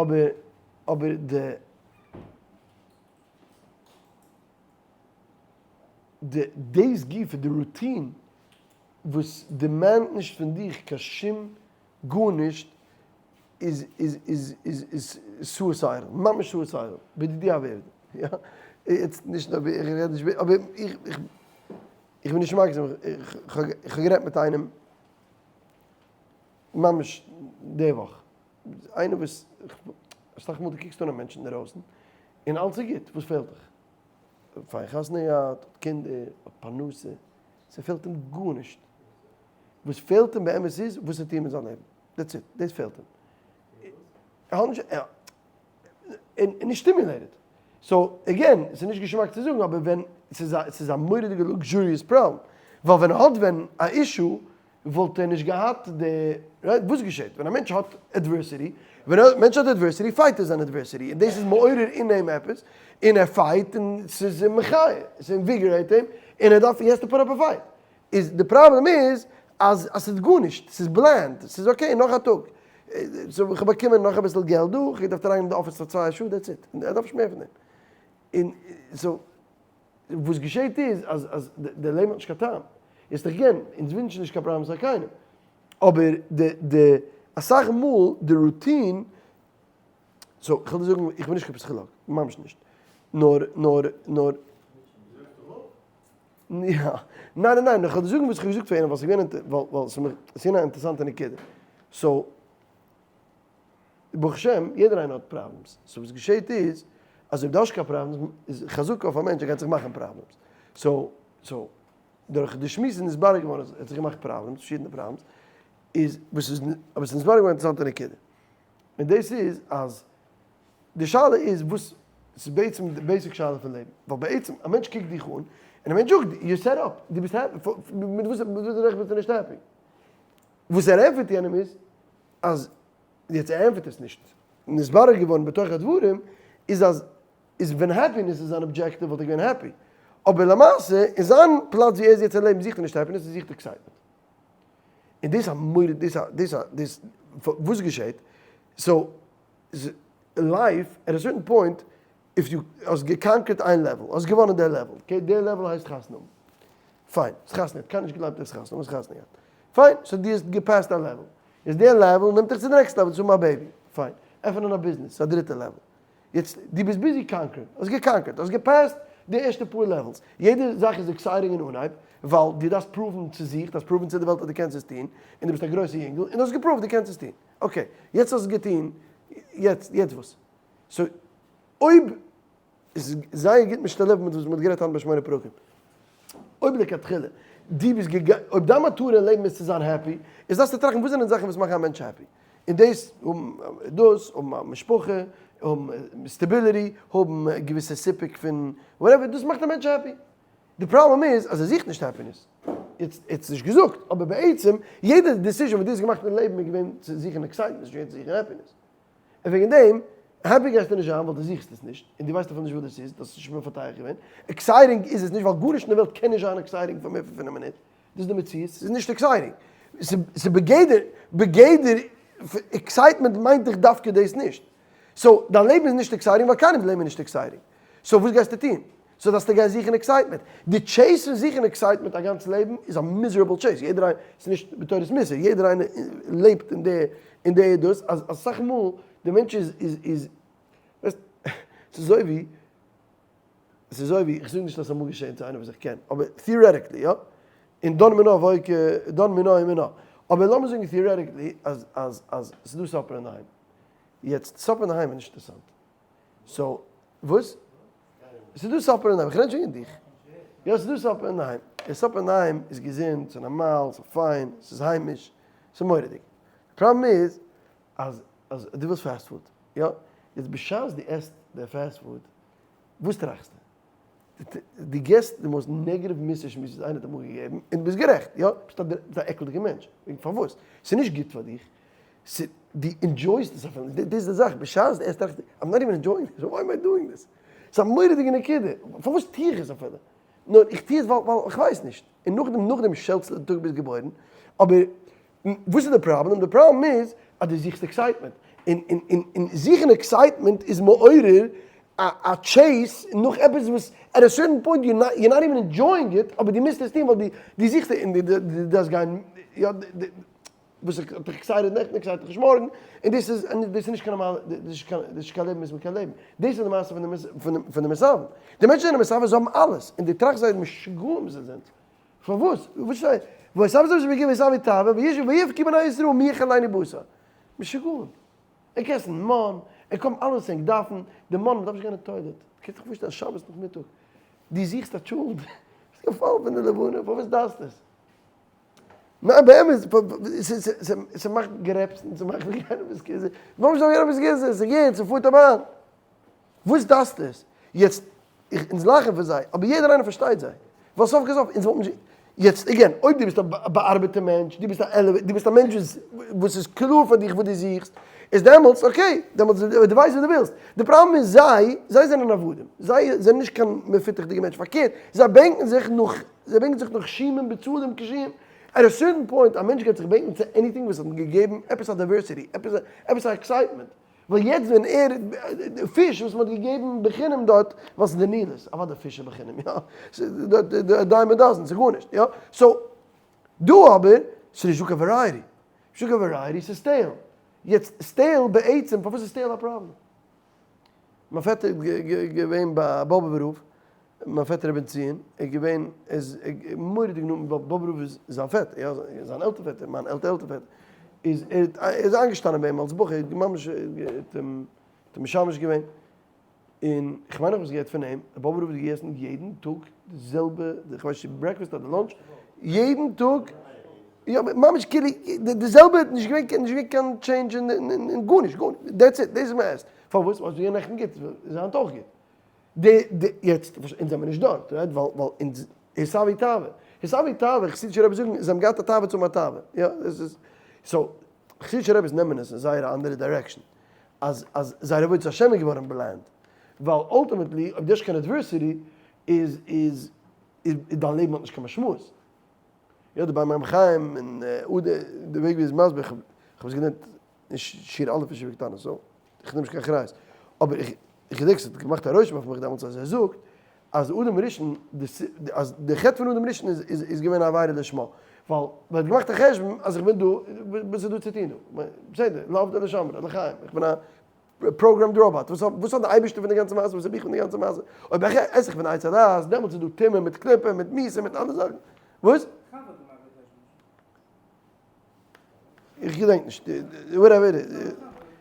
אבער אבער די די דאס גופא, די routine וואס demand ט נישט פון דיך קיין שום גארנישט איז איז איז איז איז suicidal, ממש suicidal, בדידי הוה עובדא, יא, יעצט נישט נאר איך רעד נישט אבער איך איך איך בין נישט מגזם, איך האב גערעדט מיט איינעם ממש די וואך, איינער וואס, אסאך מאל דו קוקסט אן א מענטש אינדערויסן און אלס איז גוט, וואס פעלט דיך? פיין חתונה געהאט, האט קינדער, האט פרנסה, ס'פעלט אים גארנישט. וואס פעלט אים באמת איז וואס צו טון מיט זיין לעבן. That's it, דאס פעלט אים. ער האט נישט, און נישט stimulated. So, again, ס'איז נישט געשמאק צו זאגן, אבער ווען, ס'איז א, ס'איז א מורא'דיגע luxurious problem. ווייל ווען ער האט ווען א issue, וואלט ער נישט געהאט די, right? וואס געשעט ווען א מענטש האט adversity? ווען א מענטש האט adversity fight ער זיין adversity, און דאס איז מעורר אין אים עפעס, און ער fight און ס'איז אים מחיה, עס invigorate אים, און ער דארף, he has to put up a fight. איז די פראבלעם איז אז אז ס'איז גארנישט, ס'איז bland, ס'איז okay נאך א טאג, so איך האב באקומען נאך אביסל געלט דא, איך האב געדארפט אריין אין די אפיס פאר צוויי שעה, that's it, ער דארף נישט מער פון דעם. און so וואס געשעט איז אז אז די לעבן האט נישט קיין טעם. יעצט again, אונז ווינטשן נישט קיין פראבלעמס פאר קיינעם. אבער די די אסאך מאל די routine, so כ'וויל דיר זאגן איך בין נישט קיין פסיכילאג, ממש נישט. נאר נאר נאר. יא. ניין ניין ניין, איך וועל דיר זאגן וואס איך האב געזאגט פאר יענעם ווייל ס'איז געווען ווייל ס'איז געווען א אינטערעסאנטע נקודה. so, ברוך השם יעדער איינער האט problems. so וואס געשעהט איז אז אויב דו האסט קיין problems איז חזקה אויף א מענטש ער גייט זיך מאכן problems. so so דורך די שמועס איז נתברר געווארן אז ער האט זיך געמאכט problems, פארשידענע problems, איז וואס איז אבער ס'איז נתברר געווארן א אינטערעסאנטע נקודה. און דאס איז אז די שאלה איז וואס ס'איז בעצם די basic שאלה פון לעבן, ווייל בעצם א מענטש קוקט דיך אן און א מענטש זאגט you're set up, דו ביסט happy, מיט וואס מיט וואס רעכט ביסטו נישט happy? וואס ער ענטפערט יענעם איז אז, יעצט ער ענטפערט עס נישט, נתברר געווארן בתוך הדברים איז אז איז ווען happiness איז זיין objective וואלט ער געווען happy, אבער למעשה אין זיין פלאץ ווי ער איז יעצט אין לעבן זוכט ער נישט happiness ער זוכט excitement. און דאס איז א מורא'דיגע דאס איז א דאס וואס געשעט? so life at a certain point if you האסט גע conquer ט איין level האסט געוואנען די level okay די level הייסט חתונה האבן פיין האסט חתונה געהאט קיינער נישט געגלייבט האסט חתונה האסט חתונה געהאט פיין so דו האסט גע pass ט א level איז די level נעמט דיך צו די next level צו האבן א baby פיין עפענען א ביזנעס איז א דריטע level יעצט דו ביסט busy conquer ן, האסט גע conquer ט, האסט גע pass ט די ערשטע פאר levels, יעדע זאך איז exciting אין אנהייב, ווייל דו דארפסט prove ן צו זיך, דארפסט prove ן צו די וועלט אז דו קענסט עס טון, און דו ביסט א גרויסע יונגל, און דו האסט גע prove ט דו קענסט עס טון. okay, יעצט האסט עס געטון, יעצט יעצט וואס? so אויב איז זייער גוט משתלב מיט וואס מען האט גערעדט היינט ביי שמונה פרקים. אויב לכתחילה דו ביסט געגא אויב דיין מטרה אין לעבן איז צו זיין happy, איז דארפסטו טראכטן וואס זענען די זאכן וואס מאכן א מענטש happy. און דאס האבן דאס, האבן א משפחה, האבן stability, האבן געוויסע סיפוק פון whatever, דאס מאכט א מענטש happy. די פראבלעם איז אז ער זוכט נישט happiness. יעצט ער האט עס נישט געזאגט, אבער בעצם יעדע decision וואס דו האסט געמאכט אין לעבן איז געווען צו זוכן excitement, נישט געווען צו זוכן happiness. און וועגן דעם, happy גייסטו נישט זיין ווייל דו זוכסט עס נישט, און דו ווייסט אפילו נישט וואס דאס איז, דו האסט עס נישט מפתח געווען. exciting איז עס נישט ווייל גארנישט אין די וועלט קען נישט זיין exciting פאר מער פון פינף מינוט. דאס איז די מציאות, ס'איז נישט exciting. ס'איז בגדר, בגדר excitement מיינט דיך דווקא דאס נישט. so, דיין לעבן איז נישט exciting ווייל קיינעמ'ס לעבן איז נישט exciting. so וואס גייסטו טון? so דארפסטו גיין זוכן excitement. די chase פון זוכן excitement א גאנץ לעבן איז א miserable chase. יעדער איינער, ס'איז נישט בתורת מוסר, יעדער איינער לעבט אין די, אין די דאס, אז אסאך מאל די מענטש איז, איז, איז, ווייסט, ס'איז אזוי ווי, ס'איז אזוי ווי, איך זאג נישט אז ס'איז אמאל געשען צו איינעם וואס איך קען, אבער theoretically יא, און דן מינה ואויקע, דן מינה ומינה, אבער לאמיר זאגן theoretically אז, אז, אז ס'איז דא supper אינדערהיים. יעצט supper אינדערהיים איז נישט אינטערעסאנט. so, וואס? ס'איז דא supper אינדערהיים, איך רעד נישט וועגן דיך. יא ס'איז דא supper אינדערהיים. די supper אינדערהיים איז געזונט, ס'איז נארמאל, ס'איז פיין, ס'איז היימיש, ס'איז מורא'דיג. די פראבלעם איז אז אז דו ווילסט fast food, יא? יעצט בשעת דו עסט די fast food, וואס טראכסטו? דו געסט די most negative מוסר שמועס וואס איינער האט אמאל געגעבן, און דו ביסט גערעכט, יא? ביסט א עקלדיגע מענטש. פארוואס? ס'איז נישט גוט פאר דיך, דו enjoy סט עס אפילו נישט, דאס איז די זאך, בשעת דו עסט טראכסטו, I'm not even enjoying this, why am I doing this? ס'איז א מורא'דיגע נקודה, פארוואס טו איך עס אפילו? נאר איך טו עס ווייל איך ווייס נישט, און נאכדעם נאכדעם שעלטסטו די טאג ביסט געבוירן, אבער וואס איז די פראבלעם? די פראבלעם איז אז דו זוכסט excitement, און און און און זוכן excitement איז מעורר א א chase נאך עפעס וואס at a certain point you're not you're not even enjoying it, אבער דו מוזט עס טון ווייל דו דו זוכסט און דו דו דארפסט גיין יא וואס האט דיך excited נעכטן excite דיך נישט מארגן, און דאס איז דאס איז נישט קיין נארמאלע דאס איז נישט קיין דאס איז נישט קיין לעבן וואס מען קען לעבן, דאס איז די מעשה פון די פון די מסאבים, די מענטשן זענען מסאבים זיי האבן אלעס, און דו טראכסט זיי משוגעים זיי זענען, פארוואס? וואס שטייט? ויסב זאב שבגי ויסב יתאווה וישב ויבכי בני ישראל מי יחלני בשר, משוגעים, ער קען עסן מן, ער קען אלעס ענק דארפן, די מן מען דארף נישט גיין אין toilet, קענסט דיך פארשטעלן שבת נאכמיטאג, דו זוכסט א טשולנט, ביסט געפאלן פון די לבנה, פארוואס דארפסטו עס? ניין באמת, ס'מאכט גרעפסן, ס'מאכט גרעפס, ממש א גרעפס געזע, ס'גוט, ס'פארט א באן. וואס דארפסטו עס? יעצט, אונז לאכן פון זיי, אבער יעדער איינער פארשטייט זיי. ווייל סוף כל סוף, אונז וואלטן נישט, יעצט again, אויב דו ביסט א באארבעטע מענטש, דו ביסט א עלעוועיטער, דו ביסט א מענטש וואס וואס איז קלאר פאר דיך וואס דו זוכסט, איז דעמאלטס okay, דעמאלטס דו ווייסט וואס דו ווילסט. די פראבלעם איז זיי, זיי זענען עבדים, זיי זענען נישט קיין מפותח'דיגע מענטשן, פארקערט, זיי בענקן זיך נאך זיי בענקן זיך נאך שימים בצלים קשים, at a certain point א מענטש גייט זיך בענקן צו anything וואס האט אים געגעבן עפעס א diversity, עפעס א excitement, ווייל יעצט ווען ער, די פיש וואס מען האט געגעבן בחינם דארט, ווייל ס'איז די נילוס, אוודאי פיש איז בחינם יא, ס'איז א dime a dozen, ס'איז גארנישט יא, so דא אבער, ס'איז נישטא קיין variety, נישטא קיין variety, ס'איז stale, יעצט stale בעצם, פארוואס איז stale א פראבלעם? מיין פעטער איז געווען ביי באבובער רב. מיין פעטער ר' בן ציון איז געווען איז מורא'דיג נאנט מיט באבוב רב איז זיין פעטער יא זיין עלטער פעטער מיין עלטער עלטער פעטער איז ער איז איינגעשטאנען ביי אים אלס בחור ממש האט אים משמש געווען און כ'מיין איך האב עס געהערט פון אים באבוב רב האט געגעסן יעדן טאג די זעלבע כ'ווייס נישט breakfast אדער lunch יעדן טאג יא ממש כאילו די זעלבע נישט געווען נישט געווען קיין change אין גארנישט גארנישט that's it דאס איז מען עסט פארוואס ווייל ס'איז געווען נעכטן גוט איז היינט אויך גוט. די די יעצט אונז זעמיר נישט דארט right ווייל ווייל אונז הוספו תאווה הוספו תאווה חסידישע רביס זאגן זיי האבן געהאט א תאווה צו האבן א תאווה יא עס איז so חסידישע רביס נעמען עס אין זייער א אנדערע direction אז אז זייער עבודת השם איז געווארן bland ווייל ultimately אויב דו האסט קיין adversity איז איז איז דיין לעבן האט נישט קיין משמעות יא די באר מים חיים און אדער די וועג ווי ער איז מסביר כ'האב עס געלערנט אין שיעור א' אין ישיבה קטנה so איך נעם נישט קיין אחריות אבער איך איך געדענק ס'האט געמאכט א רושם אויף מיך דעמאלטס אז ער זאגט אז אדם הראשון אז די חטא פון אדם הראשון איז איז איז געווען א עבירה לשמה ווייל מען האט געמאכט א חשבון אז איך בין דא וואס איז דא צו טון דא בסדר לעבדה ולשמרה לחיים איך בין א programmed robot וואס האט וואס האט די אייבערשטער פון די גאנצע מעשה וואס האב איך פון די גאנצע מעשה אויב איך עס איך פון עץ הדעת דעמאלטס איז דא טומאה מיט קליפה מיט מיתה מיט אלע זאכן וואס? איך געדענק נישט, whatever.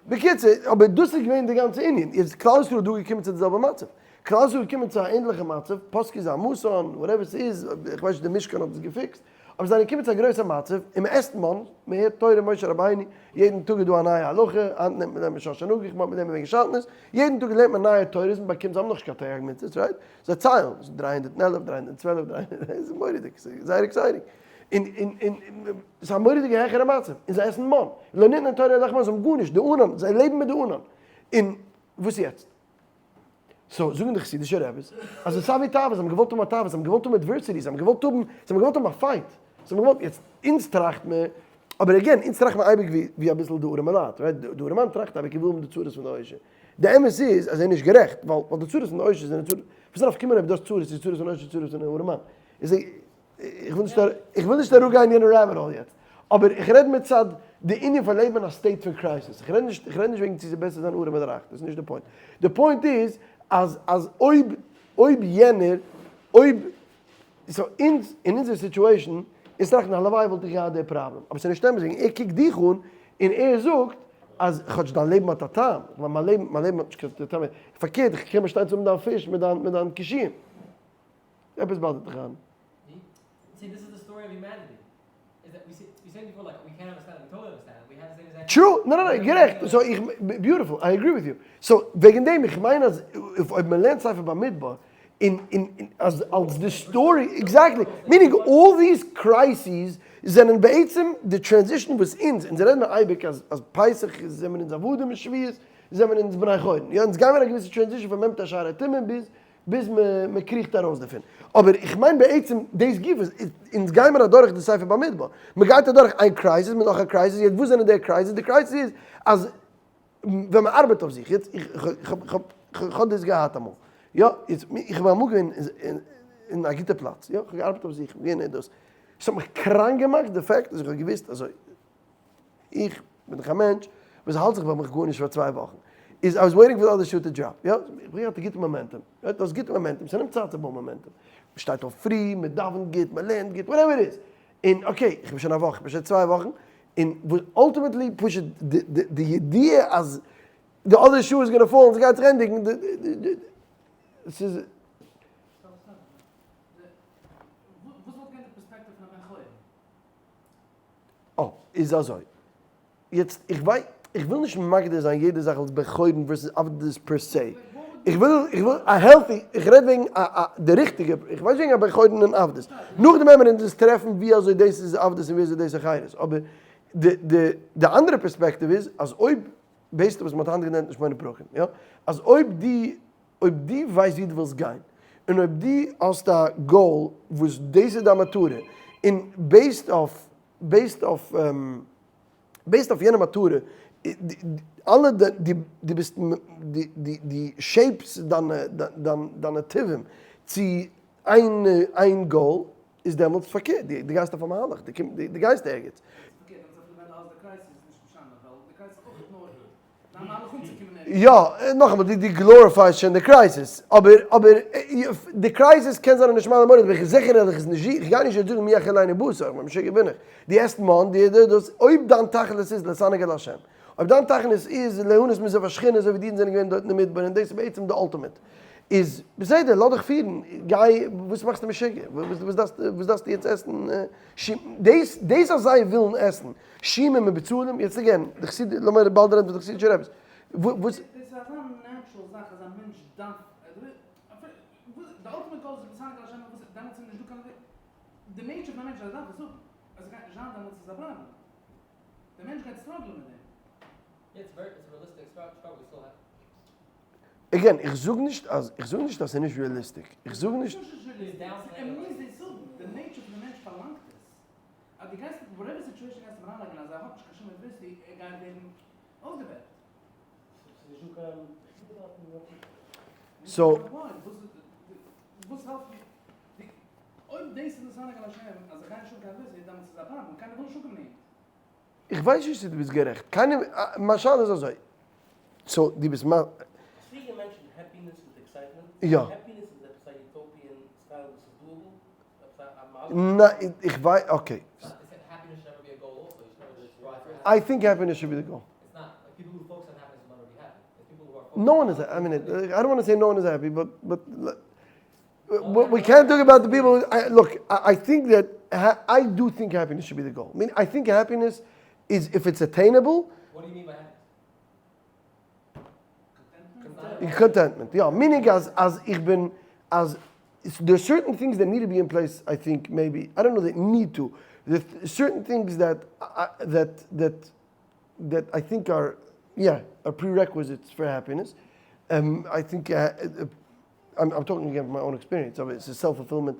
בקיצור, אבער דאס איז געווען די גאנצע ענין. יעצט כלל ישראל איז דא געקומען צו די זעלבע מצב. כלל ישראל איז געקומען צו א ענדליכע מצב, פסקו זעמתן, whatever ס'איז, איך ווייס נישט די משכן האט עס געפיקסט, אבער זיי זענען געקומען צו א גרויסע מצב, און מען עסט מן, מען הערט תורה משה רבינו, יעדן טאג איז דא א נייע הלכה, היינט נעמט מען שור שנגח, מארגן נעמט מען וועגן שעטנז, יעדן טאג לערנט מען נייע תורות, מען באקומט, זיי האבן נאכנישט קיין תרי"ג מצוות, right? זיי ציילן, 311, 312, 300, ס'איז מורא'דיג, ס'איז זייער exciting. און און און ס'איז א מורא'דיגע העכערע מצב, און זיי עסן מן, לא ניתנה תורה לחם זיי האבן גארנישט, די ענן, זיי לעבן מיט די ענן, און וואס יעצט? so זאגן די חסידישע רעביס, אז עס איז ווי תאווה, זיי האבן געוואלט האבן א תאווה, זיי האבן געוואלט האבן adversity, זיי האבן געוואלט האבן, זיי האבן געוואלט האבן א fight, זיי האבן געוואלט, יעצט אונז טראכט מען, אבער again, אונז טראכט מען אייביג ווי ווי אביסל די ארעמע לייט, right, די ארעמאן טראכט אייביג איך וויל האבן די צרות פון די עושר, די אמת איז אז ער איז נישט גערעכט, ווייל ווייל די צרות פון די עושר זענען צרות, וואס דארף קומען אויב דו האסט צרות איז צרות פון עושר צרות פון ארעמאן, איז איך וויל נישט איך וויל נישט אראפגיין יענע rabbit hole יעצט, אבער איך רעד מצד די ענין פון לעבן אין א state פון crisis, איך רעד נישט איך רעד נישט וועגן צו ס'איז בעסער זיין ארעם אדער רייך, דאס איז נישט די point, די point איז אז אז אויב אויב יענער אויב so אונז אין אונזער situation איז טראכטן הלוואי וואלט איך געהאט די פראבלעם, אבער ס'איז נישט אמת וועגן ער קוקט דיך אן און ער זאגט אז כאטש דיין לעבן האט א טעם, איך מיין מיין לעבן מיין לעבן האט נישט קיין טעם, פארקערט איך קען באשטיין צו האבן דיין פיש מיט דיין מיט דיין קישואים. עפעס bother ט דיך אן? True, ניין ניין גערעכט, so איך, beautiful, I agree with you, so וועגן דעם איך מיין אז אויב מען לערנט ספר במדבר און און אז אלס די story, exactly, meaning all these crises זענען בעצם די transition וואס אונז, אונז רעדן מיר אייביג אז אז פסח זעמיר אונז עבדים און שבועות זעמיר אונז בני חורין, יא אונז גיימיר א געוויסע transition פון מ"ט שערי טומאה ביז ביז מען קריכט ארויס דערפון. אבער איך מיין בעצם דאס גופא, אונז גיימער אדורך די ספר במדבר. מען גייט אדורך איין crisis מיט נאך א crisis, יעצט וואס זענען די crisis? די crisis איז אז ווען מען ארבעט אויף זיך, יעצט איך האב דאס געהאט אמאל, יא, יעצט איך בין אמאל געווען אין א גוטע פלאץ, יא, איך האב געארבעט אויף זיך, געווען דאס, עס האט מיך קראנק געמאכט די fact אז איך האב געוואוסט אזוי, איך בין דאך א מענטש וואס האלט זיך ביי מיך גארנישט פאר צוויי וואכן, איז I was waiting for the other shoe to drop, יא, איך בין געהאט א גוטע momentum, יא, דו האסט גוטע momentum, ס'נעמט צייט צו בויען momentum, מ'שטייט אויף פרי, מ'דאווענט גוט, מ'לערנט גוט, whatever it is, און okay, איך בין שוין א וואך, איך בין שוין צוויי וואכן, און וואס ultimately פשוט די ידיעה אז the other shoe is gonna fall און ס'גייט זיך ענדיגן, ס'איז. וואס וואלט געווען די פערספעקטיוו פון א בן חורין? אה, איז אזוי. יעצט, איך וויי, איך וויל נישט מגדיר זיין יעדע זאך אלס בן חורין versus עבדות per se. איך וויל, איך וויל א healthy, איך רעד וועגן א א די ריכטיגע, איך ווייס וועגן א בן חורין און עבדות. נאכדעם וועמיר אונז עס טרעפן ווי אזוי דאס איז עבדות און ווי אזוי דאס איז חירות. אבער די די די אנדערע פערספעקטיוו איז אז אויב, based אויף וואס מ'האט היינט געלערנט אין שמונה פרקים, יא, אז אויב דו אויב דו ווייסט ווי דו ווילסט גיין, און אויב דו האסט א goal וואס דאס איז דיין מטרה, און based אויף based אויף based אויף יענע מטרה, אלע די דו ביסט דו shape סט דיינע דיינע טבעים צו איין איין goal, איז דעמאלטס פארקערט, דו גייסט אויף א מהלך, דו גייסט ערגעץ. יא, נאכאמאל, דו glorify סט שוין די crisis, אבער אבער די crisis קען זיין א נשמע למורת, אבער איך זיכער ערליך איז נישט, איך גיי נישט יעצט זאגן מי יאכילני בשר, איך מיין משוגע בין איך, דו עסט מן, דו דאס, אויב דיין תכלית איז להתענג על השם, אויב דיין תכלית איז ליהנות מזיו השכינה אזוי ווי די אידן זענען געווען דארט אין די מדבר און דאס איז בעצם די ultimate, איז בסדר, לאז דיך פירן, גיי, וואס מאכסטו משוגע, וואס דארפסטו יעצט עסן, דאס דאס אז זיי ווילן עסן שימים מבצלים, יעצט again, די חסיד, לאמיר באלד רעדן פון די חסידישע רעביס, וואס. דאס איז אזא natural זאך אז א מענטש דארף, די ultimate goal איז להתענג על השם, וואס דעמאלטס איז נישטא קיין, די nature פון א מענטש אז ער דארף עס האבן, אז עס גייט נישט זיין דעמאלטס איז א פראבלעם, דער מענטש גייט struggle ען מיט דעם. Again, איך זאג נישט אז, איך זאג נישט אז ס'איז נישט realistic, איך זאג נישט. So. איך ווייס נישט צו דו ביסט גערעכט, קיינער, מיין שאלה איז אזוי, so דו ביסט מ. יא. ניין, איך ווייס, okay. I think happiness should be the goal. No one is, I mean, I don't want to say no one is happy, but but we can't talk about the people, look, I think that, I do think happiness should be the goal. I mean, I think happiness is, if it's attainable. Contentment, יא, meaning אז אז איך בין, אז there certain things that need to be in place, I think maybe, I don't know that need to, there certain things that that that that I think are, יא, are prerequisites for happiness. I think, I'm talking again from my own experience, אבער עס איז self fulfillment,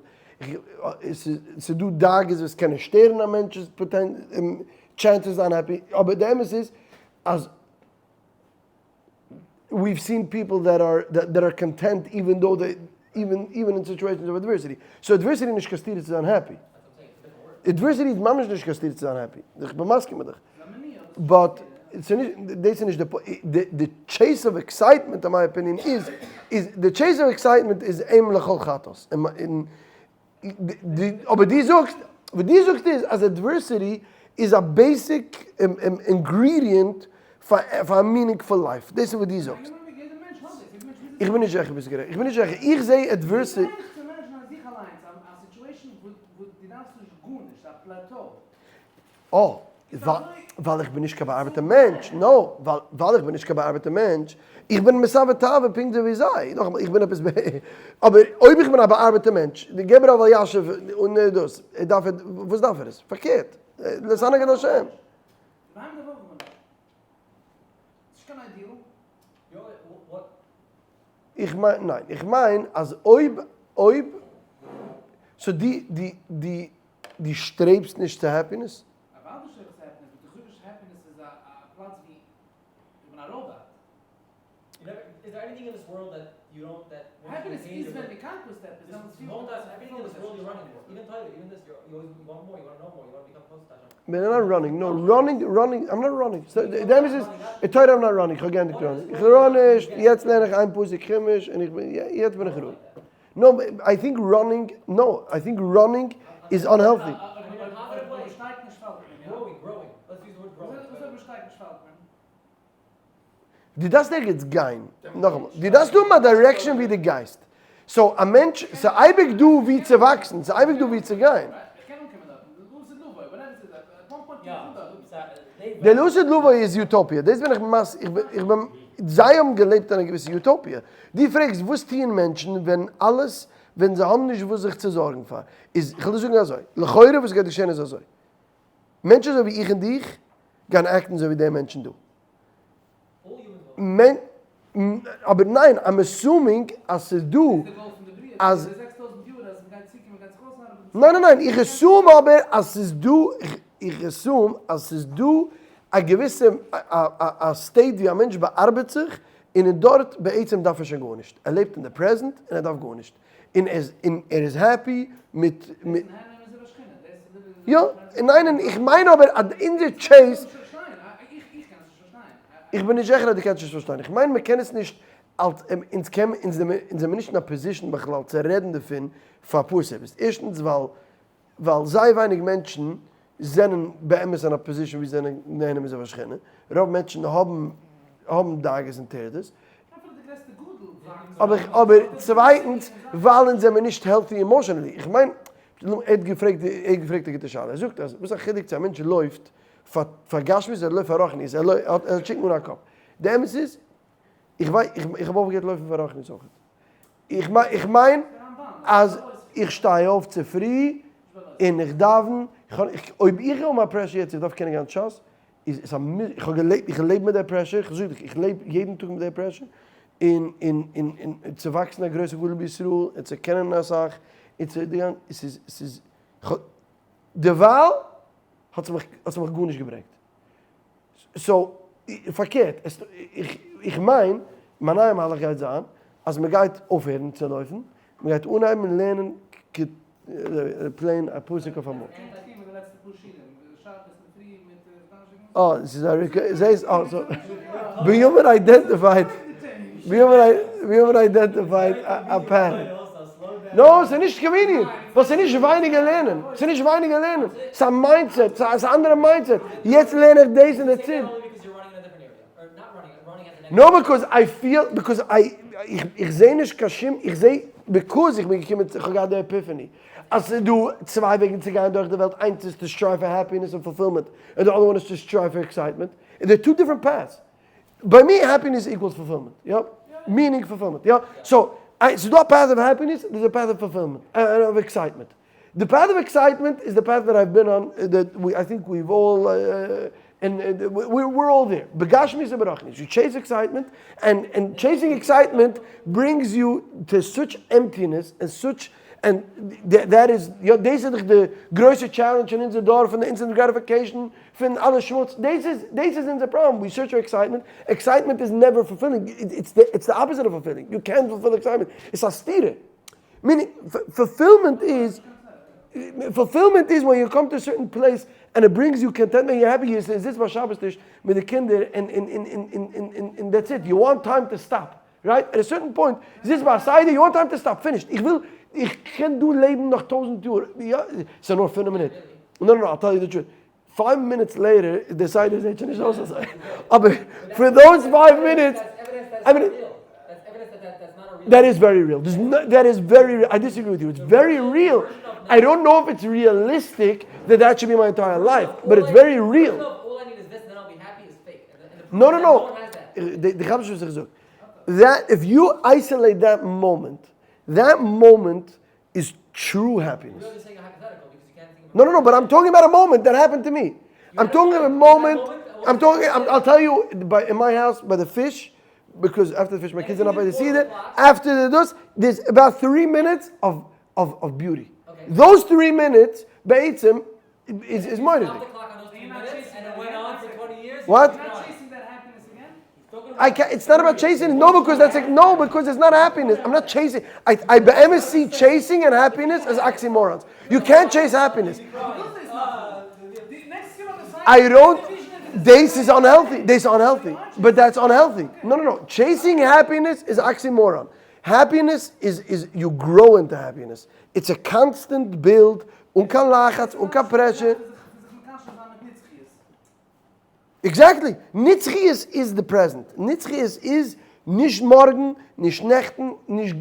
ס'איז דא דאגות וואס קענען שטערן א מענטש'ס chances זיין happy, אבער די אמת איז אז we've seen people that are that are content even though they even even in situations of adversity. So adversity איז נישט קיין סתירה צו זיין happy. Adversity איז ממש נישט קיין סתירה צו זיין happy. איך בין מסכים מיט דיך. But דאס איז נישט די די chase of excitement in my opinion איז איז די chase of excitement איז אם לכל חטאת. אבער דו זאגסט וואס דו זאגסט איז אז adversity איז א basic ingredient פאר א meaningful life. דאס איז וואס דו זאגסט. איך בין נישט זיכער ביסט גערעכט. איך בין נישט זיכער. איך זע adversity. אה, ווייל איך בין נישט קיין באארבעטע מענטש. No, ווייל איך בין נישט קיין באארבעטע מענטש. איך בין מסאווע תאווה פונקט אזוי ווי זיי. נאכאמאל, איך בין עפעס ב. אבער אויב איך בין א באארבעטע מענטש, די געב רב אלישיב און דאס, ער דארף, וואס דארף ער עס? פארקערט, להתענג על השם. איך מיין, ניין, איך מיין אז אויב, אויב, so די, די, די, די שטרעבסט נישט צו happiness? אוודאי שטרעב איך צו happiness, but איך זאג נישט happiness איז א פלאץ ווי איך בין א robot. Happiness איז ווען די conquer סט עפעס, דעמאלטס פילט מען בין נאט running, no, running, running, I'm not running, די אמת איז, אין תורה I'm not running, איך האב געענדיגט running, איך run נישט, יעצט לערן איך איין פסוק חומש און איך בין, יעצט בין איך רואיג. No, I think running, no, I think running איז unhealthy. דו דארפסט ערגעץ גיין, נאכאמאל, דו דארפסט האבן א direction ווי דו גייסט, so א מענטש, ס'איז אייביג דא ווי צו וואקסן, ס'איז אייביג דא ווי צו גיין. די לעתיד לבוא איז utopia, דאס בין איך מס, איך בין, זיי האבן געלעבט אין א געוויסע utopia. דו פרעגסט וואס טוען מענטשן ווען אלעס, ווען זיי האבן נישט וואס זיך צו זארגן פאר, איז, איך וועל דיר זאגן אזוי, לכאורה וואס גייט געשען איז אזוי, מענטשן אזוי ווי איך און דיך גייען act ן אזוי ווי די מענטשן דא. אבער ניין, I'm assuming אז ס'איז דא אז. ניין ניין ניין, איך assume אבער אז ס'איז דא, איך assume אז ס'איז דא א געוויסע א state ווי א מענטש באארבעט זיך און און דארט בעצם דארף ער שוין גארנישט, ער לעבט אין די present און ער דארף גארנישט, און ער איז happy מיט. יא, ניין ניין, איך מיין אבער אז אונזער chase. איך בין נישט זיכער אז דו קענסט נישט פארשטיין. איך מיין מ'קען עס נישט אלס אונז קען אונז זעמיר נישט אין א position בכלל צו רעדן דערפון פאר אפאר סיבות. ערשטנס ווייל ווייל זייער ווייניג מענטשן זענען באמת אין א position ווי זיי זענען נהנה מזיו השכינה. רוב מענטשן האבן האבן דאגות און טרדות. אבער אבער צווייטנס ווייל אונז זעמיר נישט healthy emotionally. איך מיין ער האט געפרעגט ער האט געפרעגט א גוטע שאלה. ער זאגט אז וואס א חילוק צו א מענטש לויפט פאר פאר גשמיות ער לויפט פאר רוחניות ער לויפט ער האט chicken אן א קאפ. די אמת איז איך ווייס איך האב אויפגעהערט לויפן פאר רוחניות אויכעט. איך מיין איך מיין אז איך שטיי אויף צופרי און איך דאווען, איך האב אויב איך האב א pressure יעצט איך דארף קענען גאנץ שס, איז עס א מוז, איך האב געלעבט איך לעב מיט די pressure, איך זאג דיך איך לעב יעדן טאג מיט די pressure, און און און און צו וואקסן א גרויסע גדול בישראל און צו קענען אסאך און צו די גאנ ס'איז ס'איז דערווייל האט עס מיך האט עס מיך גארנישט געברענגט. so, פארקערט, איך מיין, מיין נייע מהלך גייט זיין, אז מען גייט אויפהערן צו לויפן, מען גייט אנהייבן לערנען plain א פסוק אויף אמאל. אה, ס'איז א ריקא, זעהסט, אה, so, we haven't identified, we haven't identified a pattern. No, ס'איז נישט convenient, ווייל ס'איז נישט ווייניגער לערנען, ס'איז נישט ווייניגער לערנען, ס'איז א mindset, ס'איז א אנדערע mindset, יעצט לערן איך דאס און that's it. No because I feel, because I, איך זע נישט קיין שום, איך זע, because איך בין געקומען, איך האב געהאט די epiphany, אז ס'איז דא צוויי וועגן צו גיין דורך די וועלט, איינס איז to strive for happiness און fulfillment, און די other one איז to strive for excitement, און they're two different paths. ביי מיר happiness equals fulfillment, יא? meaning fulfillment, יא? so, ס'איז דא א path of happiness, און there's a path of fulfillment, of excitement. די path of excitement איז די path that I've been on, that we, I think we've all, און we're all there, בגשמיות וברוחניות, you chase excitement, and and chasing excitement brings you to such emptiness and such and that is, יא דאס איז דאך די גרויסע challenge אין אונזער דור פון די instant gratification פון אלע שמוץ, דאס איז דאס איז אונזער פראבלעם, we search for excitement, excitement is never fulfilling, it's the opposite of fulfilling, יו קענט פולפיל עקסייטמענט, עס איז א סתירה, meaning fulfillment איז, fulfillment איז when you come to a certain place and it brings you contentment, you're happy, יו זיצט ביי שבת טיש מיט די קינדער און און און און און און און that's it, you want time to stop, right? At a certain point זיצט ביי א סדר, you want time to stop, finished, איך וויל, איך קען דא לעבן נאך טויזנט יאר, יא, ס'איז נאר פינף מינוט, no no no, I'll tell you the truth, five minutes later די סדר זעט שוין נישט אויס אזוי, אבער for those five minutes, that is very real, that is very real, I disagree with you, it's very real, I don't know if it's realistic that that should be my entire life, but it's very real. No no no, די כאפסט נישט וואס איך זאג, that if you isolate that moment, that moment איז true happiness. No no no but I'm talking about a moment that happened to me. I'm talking about a moment, I'm talking, I'll tell you, ביי אין my house ביי די פיש, because after די פיש my kids זענען אויף ביי די סעודה, after די דאס, there's about three minutes of of beauty. Those three minutes בעצם איז מורא'דיג. What? I can't, it's not about chasing, no because that's like, no because it's not happiness, I'm not chasing, I, I באמת see chasing and happiness as oxymorons, you can't chase happiness. I don't, דאס איז unhealthy, דאס איז unhealthy, but that's unhealthy, no no no, chasing happiness איז oxymoron, happiness איז איז you grow into happiness, it's a constant build, אן קיין לחץ, אן קיין pressure. Exactly! נצחיות איז די present. נצחיות איז נישט מארגן, נישט נעכטן,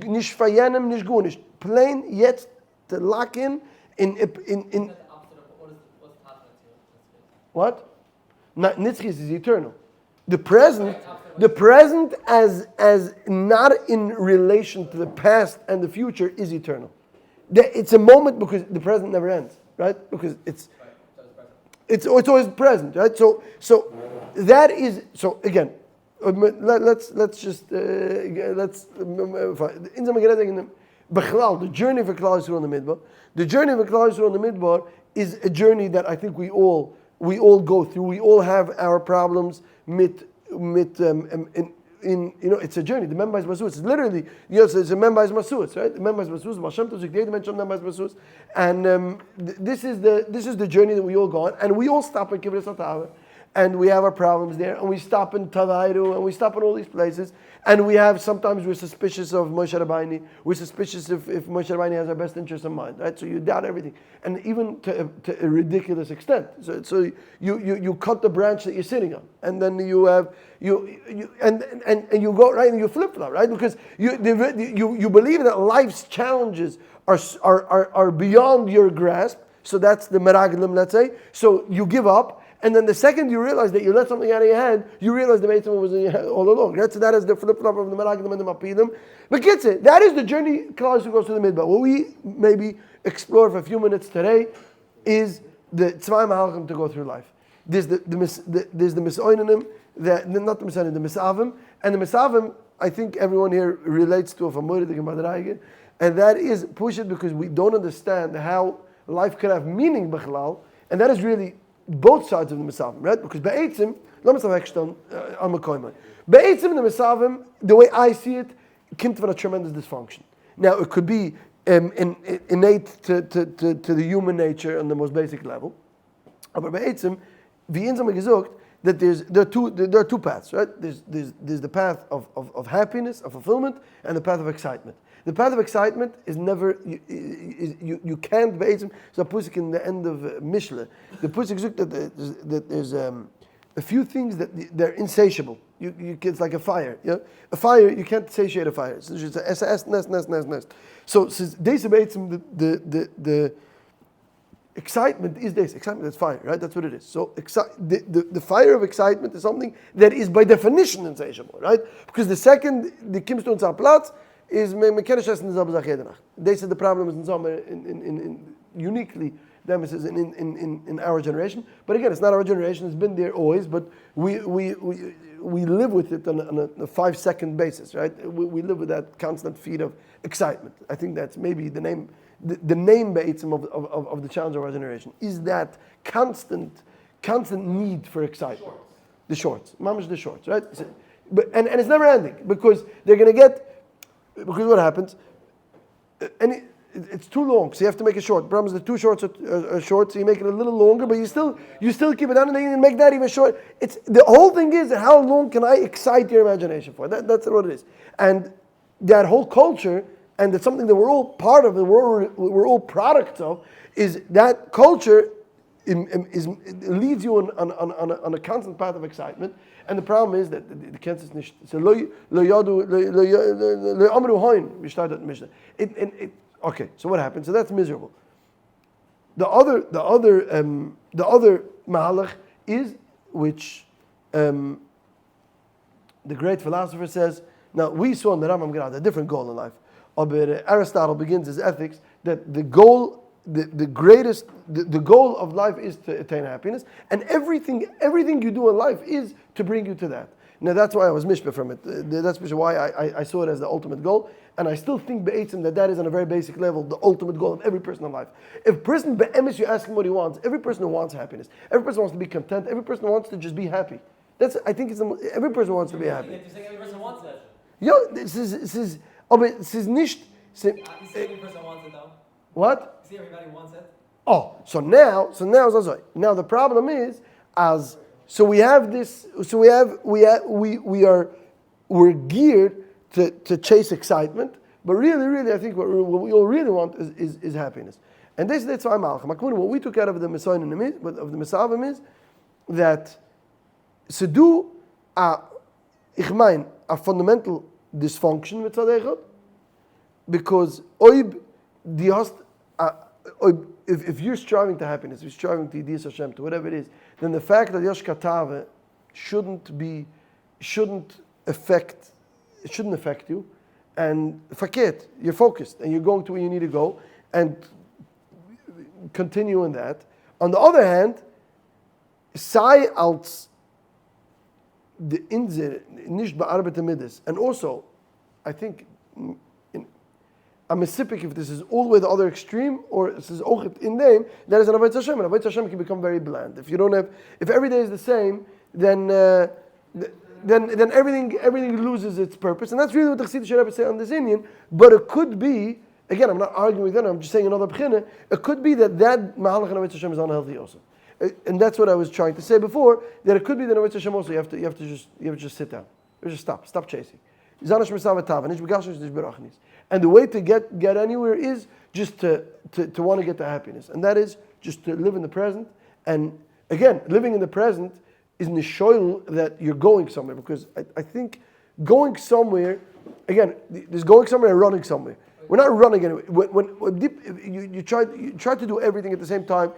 נישט פאר יענעם, נישט גארנישט. Plain יעצט to lock in און און. What? נצחיות איז eternal. די present, די present as as not in relation to the past and the future איז eternal. It's a moment because the present never ends, right? Because it's it's it's always present, right? So so that is so again, let's let's just let's אונז האבן גערעדט וועגן דעם בכלל די journey פון כלל ישראל אין די מדבר, די journey פון כלל ישראל אין די מדבר איז a journey that I think we all we all go through, we all have our problems מיט מיט אין you know it's a journey, די מ"ב מסעות איז literally יא ס'איז א מ"ב מסעות right, די מ"ב מסעות, בעל שם טוב זאגט יעדע מענטש האט מ"ב מסעות, and this is the this is the journey that we all go on, and we all stop אין קברות התאווה. and we have our problems there, and we stop in Tavairu, and we stop in all these places, and we have, sometimes we're suspicious of Moshe Rabbeinu, we're suspicious if Moshe Rabbeinu has our best interest in mind, right? So you doubt everything, and even to a ridiculous extent. So you cut the branch that you're sitting on, and then you have, you, you and you go, right, and you flip-flop, right? Because you believe that life's challenges are beyond your grasp, so that's the Meraglim, let's say, so you give up, and then the second you realize that you let something out of your hand, you realize the Beitzim was in your hand all along. Right? So that is the flip-flop of the Meraglim and the Mapilim. But gets it. That is the journey Klal Yisrael goes to the Midbar. What we maybe explore for a few minutes today is the Tzvai Mahalchim to go through life. There's the Misoinanim, the, not the Misoinanim, the Misavim. And the Misavim, I think everyone here relates to a Famuri, the Gemara, and that is push it because we don't understand how life could have meaning, Bechlal, and that is really both sides of the Misavim, right? Because Be'etzim, let me start on Makoimai. Be'etzim, the Misavim, the way I see it, came from a tremendous dysfunction. Now, it could be innate to the human nature on the most basic level. But Be'etzim, the Inzam gesagt, that there are two paths, right? There's the path of happiness, of fulfillment, and the path of excitement. The path of excitement is never, you, is, you can't be'etzim. So pusik in the end of Mishle, the pusik zogt that there's a few things that they're insatiable. It's like a fire. Yeah? A fire, you can't satiate a fire. It's just a S, S, nest, nest, nest, nest. So since deze be'etzim, the excitement is this. Excitement is fire, right? That's what it is. So the fire of excitement is something that is by definition insatiable, right? Because the second the kimst uns am Platz, is me kenne ich essen dieselbe Sache jede Nacht. They said the problem is in Sommer, in uniquely, them is in our generation. But again, it's not our generation, it's been there always, but we live with it on a 5-second basis, right? We live with that constant feed of excitement. I think that's maybe the name, the name Be'etzim of the challenge of our generation, is that constant need for excitement. Shorts. The shorts. Mamash the shorts, right? So, but, and it's never ending, because they're going to get, because what happens, and it's too long, so you have to make it short. The problem is the two shorts are short, so you make it a little longer, but you still keep it down, and then you make that even short. The whole thing is, how long can I excite your imagination for? That's what it is. And that whole culture, and it's something that we're all part of, and we're all products of, is that culture leads you on a constant path of excitement. And the problem is that the cancer is nicht, so lo, lo yadu, lo, lo, lo, lo amru hoin, we started at Mishnah. So what happens? So that's miserable. The other mahalach is, which the great philosopher says. Now we saw in the Rambam Gerad a different goal in life. But Aristotle begins his ethics that the goal, the greatest, the goal of life is to attain happiness, and everything you do in life is to bring you to that. Now that's why I was mishpah from it. That's why I saw it as the ultimate goal, and I still think be'etzim that that is on a very basic level the ultimate goal of every person in life. If person be'emes, you ask him what he wants, every person who wants happiness, every person wants to be content, every person wants to just be happy. That's, I think it's the, every person wants to be happy. You're saying every person wants that. Yeah, this is, this is, oh, but this is nicht. You see every person wants it though. What? You see everybody wants it. Oh, so now, so now, so sorry. Now the problem is, as so we have this, so we have, we have, we are, we're geared to chase excitement, but really, really, I think what we all really want is happiness. And this, that's why Malcham. What we took out of the Messiah and the of the Mesavim is that Sedu a, ich mein, a fundamental dysfunction with Tzadechot, because oib die hast, a, oib, if you're striving to happiness, if you're striving to Yiddish Hashem, to whatever it is, then the fact that Yosh Katave shouldn't be, shouldn't affect, it shouldn't affect you, and forget, you're focused and you're going to where you need to go, and continue in that. On the other hand, sei als the inzer nicht bearbeite midas, and also, I think, in, I'm a sipik if this is all the way the other extreme, or this is ochet in name, that is an Avodah Hashem. And Avodah Hashem can become very bland. If you don't have, if every day is the same, then everything loses its purpose. And that's really what the Chassidish Rebbe say on this Indian. But it could be, again, I'm not arguing with them, I'm just saying another b'china, it could be that that Mahalach and Avodah Hashem is unhealthy also. And that's what I was trying to say before, that it could be that אם ירצה השם also, you have to, you have to just, you have to just sit down. You just stop, stop chasing. זיי נישט מתאוה תאוה, נישט בגשמיות, נישט ברוחניות. And the way to get, get anywhere is just to, to, to want to get to happiness. And that is just to live in the present. And again, living in the present is נישט שולל that you're going somewhere because I, I think going somewhere, again, there's going somewhere and running somewhere. We're not running anywhere. When, when, when deep, you, you, try, you try to do everything at the same time,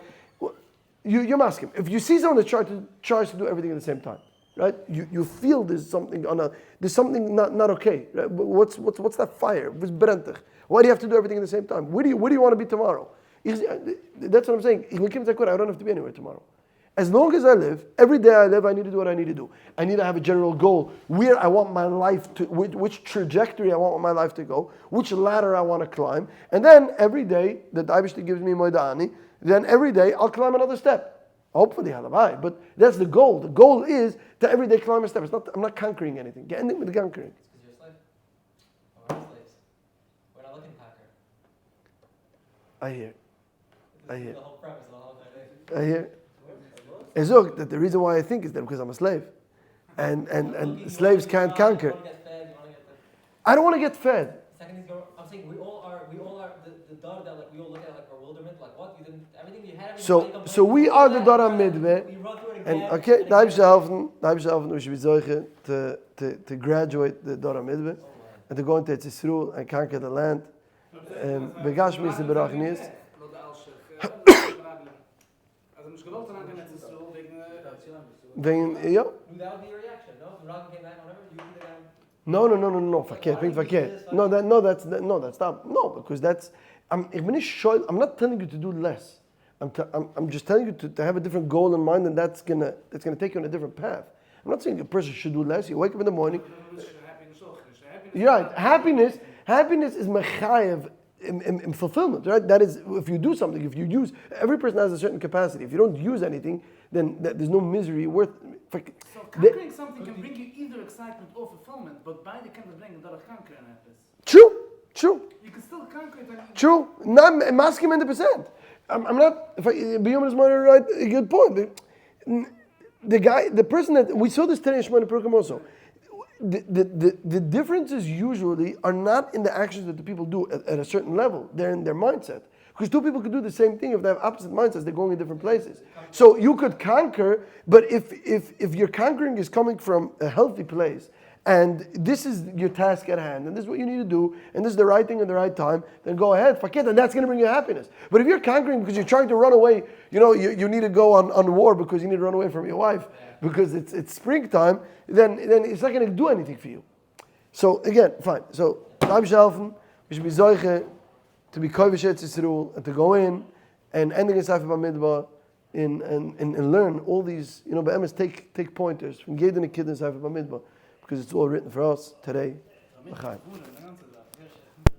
you, you're masking. If you see someone that try to, tries to do everything at the same time, right? You, you feel there's something on a, there's something not, not okay. Right? What's, what's, what's that fire? What's ברענט דיך? Why do you have to do everything at the same time? Where do you want to be tomorrow? That's what I'm saying. I don't have to be anywhere tomorrow. As long as I live, every day I live, I need to do what I need to do. I need to have a general goal where I want my life to, which, which trajectory I want my life to go, which ladder I want to climb. And then every day that the אייבערשטער gives me מודה אני, then every day I'll climb another step. Hopefully, הלוואי. But that's the goal. The goal is to every day climb a step. It's not, I'm not conquering anything. Get ending with the conquering. It's because you're a slave. We're not slaves. We're not looking to conquer. I hear. This I is hear. the whole premise of the whole thing. I hear. ער זאגט that the reason why I think is that because I'm a slave. And, and, and You slaves wanna can't get conquer. You want to get fed. You want to get the I don't want to get fed. second is go. I'm saying we all are. We all are the the דור that like we all look at like bewilderment. Like what you didn't everything you had. Everything, So- why you complain? so we are the Yeah, דור yeah, המדבר, We run through it And again. okay, and the again. אייבערשטער העלפן, דער אייבערשטער העלפן, we should be זוכה to, to, to graduate the דור המדבר Oh, man. and to go into ארץ ישראל and conquer the land. בגשמיות וברוחניות. לויט די אלשיך, אז נישט געוואלט אריינגיין ארץ ישראל וועגן וועגן, יא. No, that would be your reaction. No, if the Rambam came back, whatever, you would be the guy. No, no, no, no, no, פארקערט, פונקט פארקערט. No, that, no, that's, that, no, that's not, no, because that's, I'm, איך בין נישט שולל, I'm not telling you to do less. I'm, I'm, I'm just telling you to, to have a different goal in mind and that's gonna, that's gonna take you on a different path. I'm not saying a person should do less. You wake up in the morning, You're right. Happiness, happiness is מחייב in, in, in fulfillment, right? That is, if you do something, if you use, every person has a certain capacity. If you don't use anything, then th- there's no misery worth. So conquering something can bring you either excitement or fulfillment, but ביידע קען עס ברענגען דורך conquering עפעס. True, true, You can still conquer it and true. Not I'm asking 100%. I'm, I'm not, if I, Biyom is more right, a good point. The, the guy, the person that, we saw this today in שמונה פרקים also. The, the, the, the differences usually are not in the actions that the people do at, at a certain level. They're in their mindset. Because two people could do the same thing if they have opposite mindsets, they're going in different places. So you could conquer, but if, if, if your conquering is coming from a healthy place, and this is your task at hand, and this is what you need to do, and this is the right thing at the right time, then go ahead, forget and that's going to bring you happiness. But if you're conquering because you're trying to run away, you know, you, you need to go on, on war because you need to run away from your wife because it's, it's springtime, then, then it's not going to do anything for you. So again, fine. So, העלפן, we should be זוכה to be כובש ארץ ישראל and to go in and ending in ספר במדבר in, and, and, and learn all these, you know, באמת take, take pointers from יעדע נקודה in ספר במדבר because it's all written for us today. לחיים. די גאנצע זאך.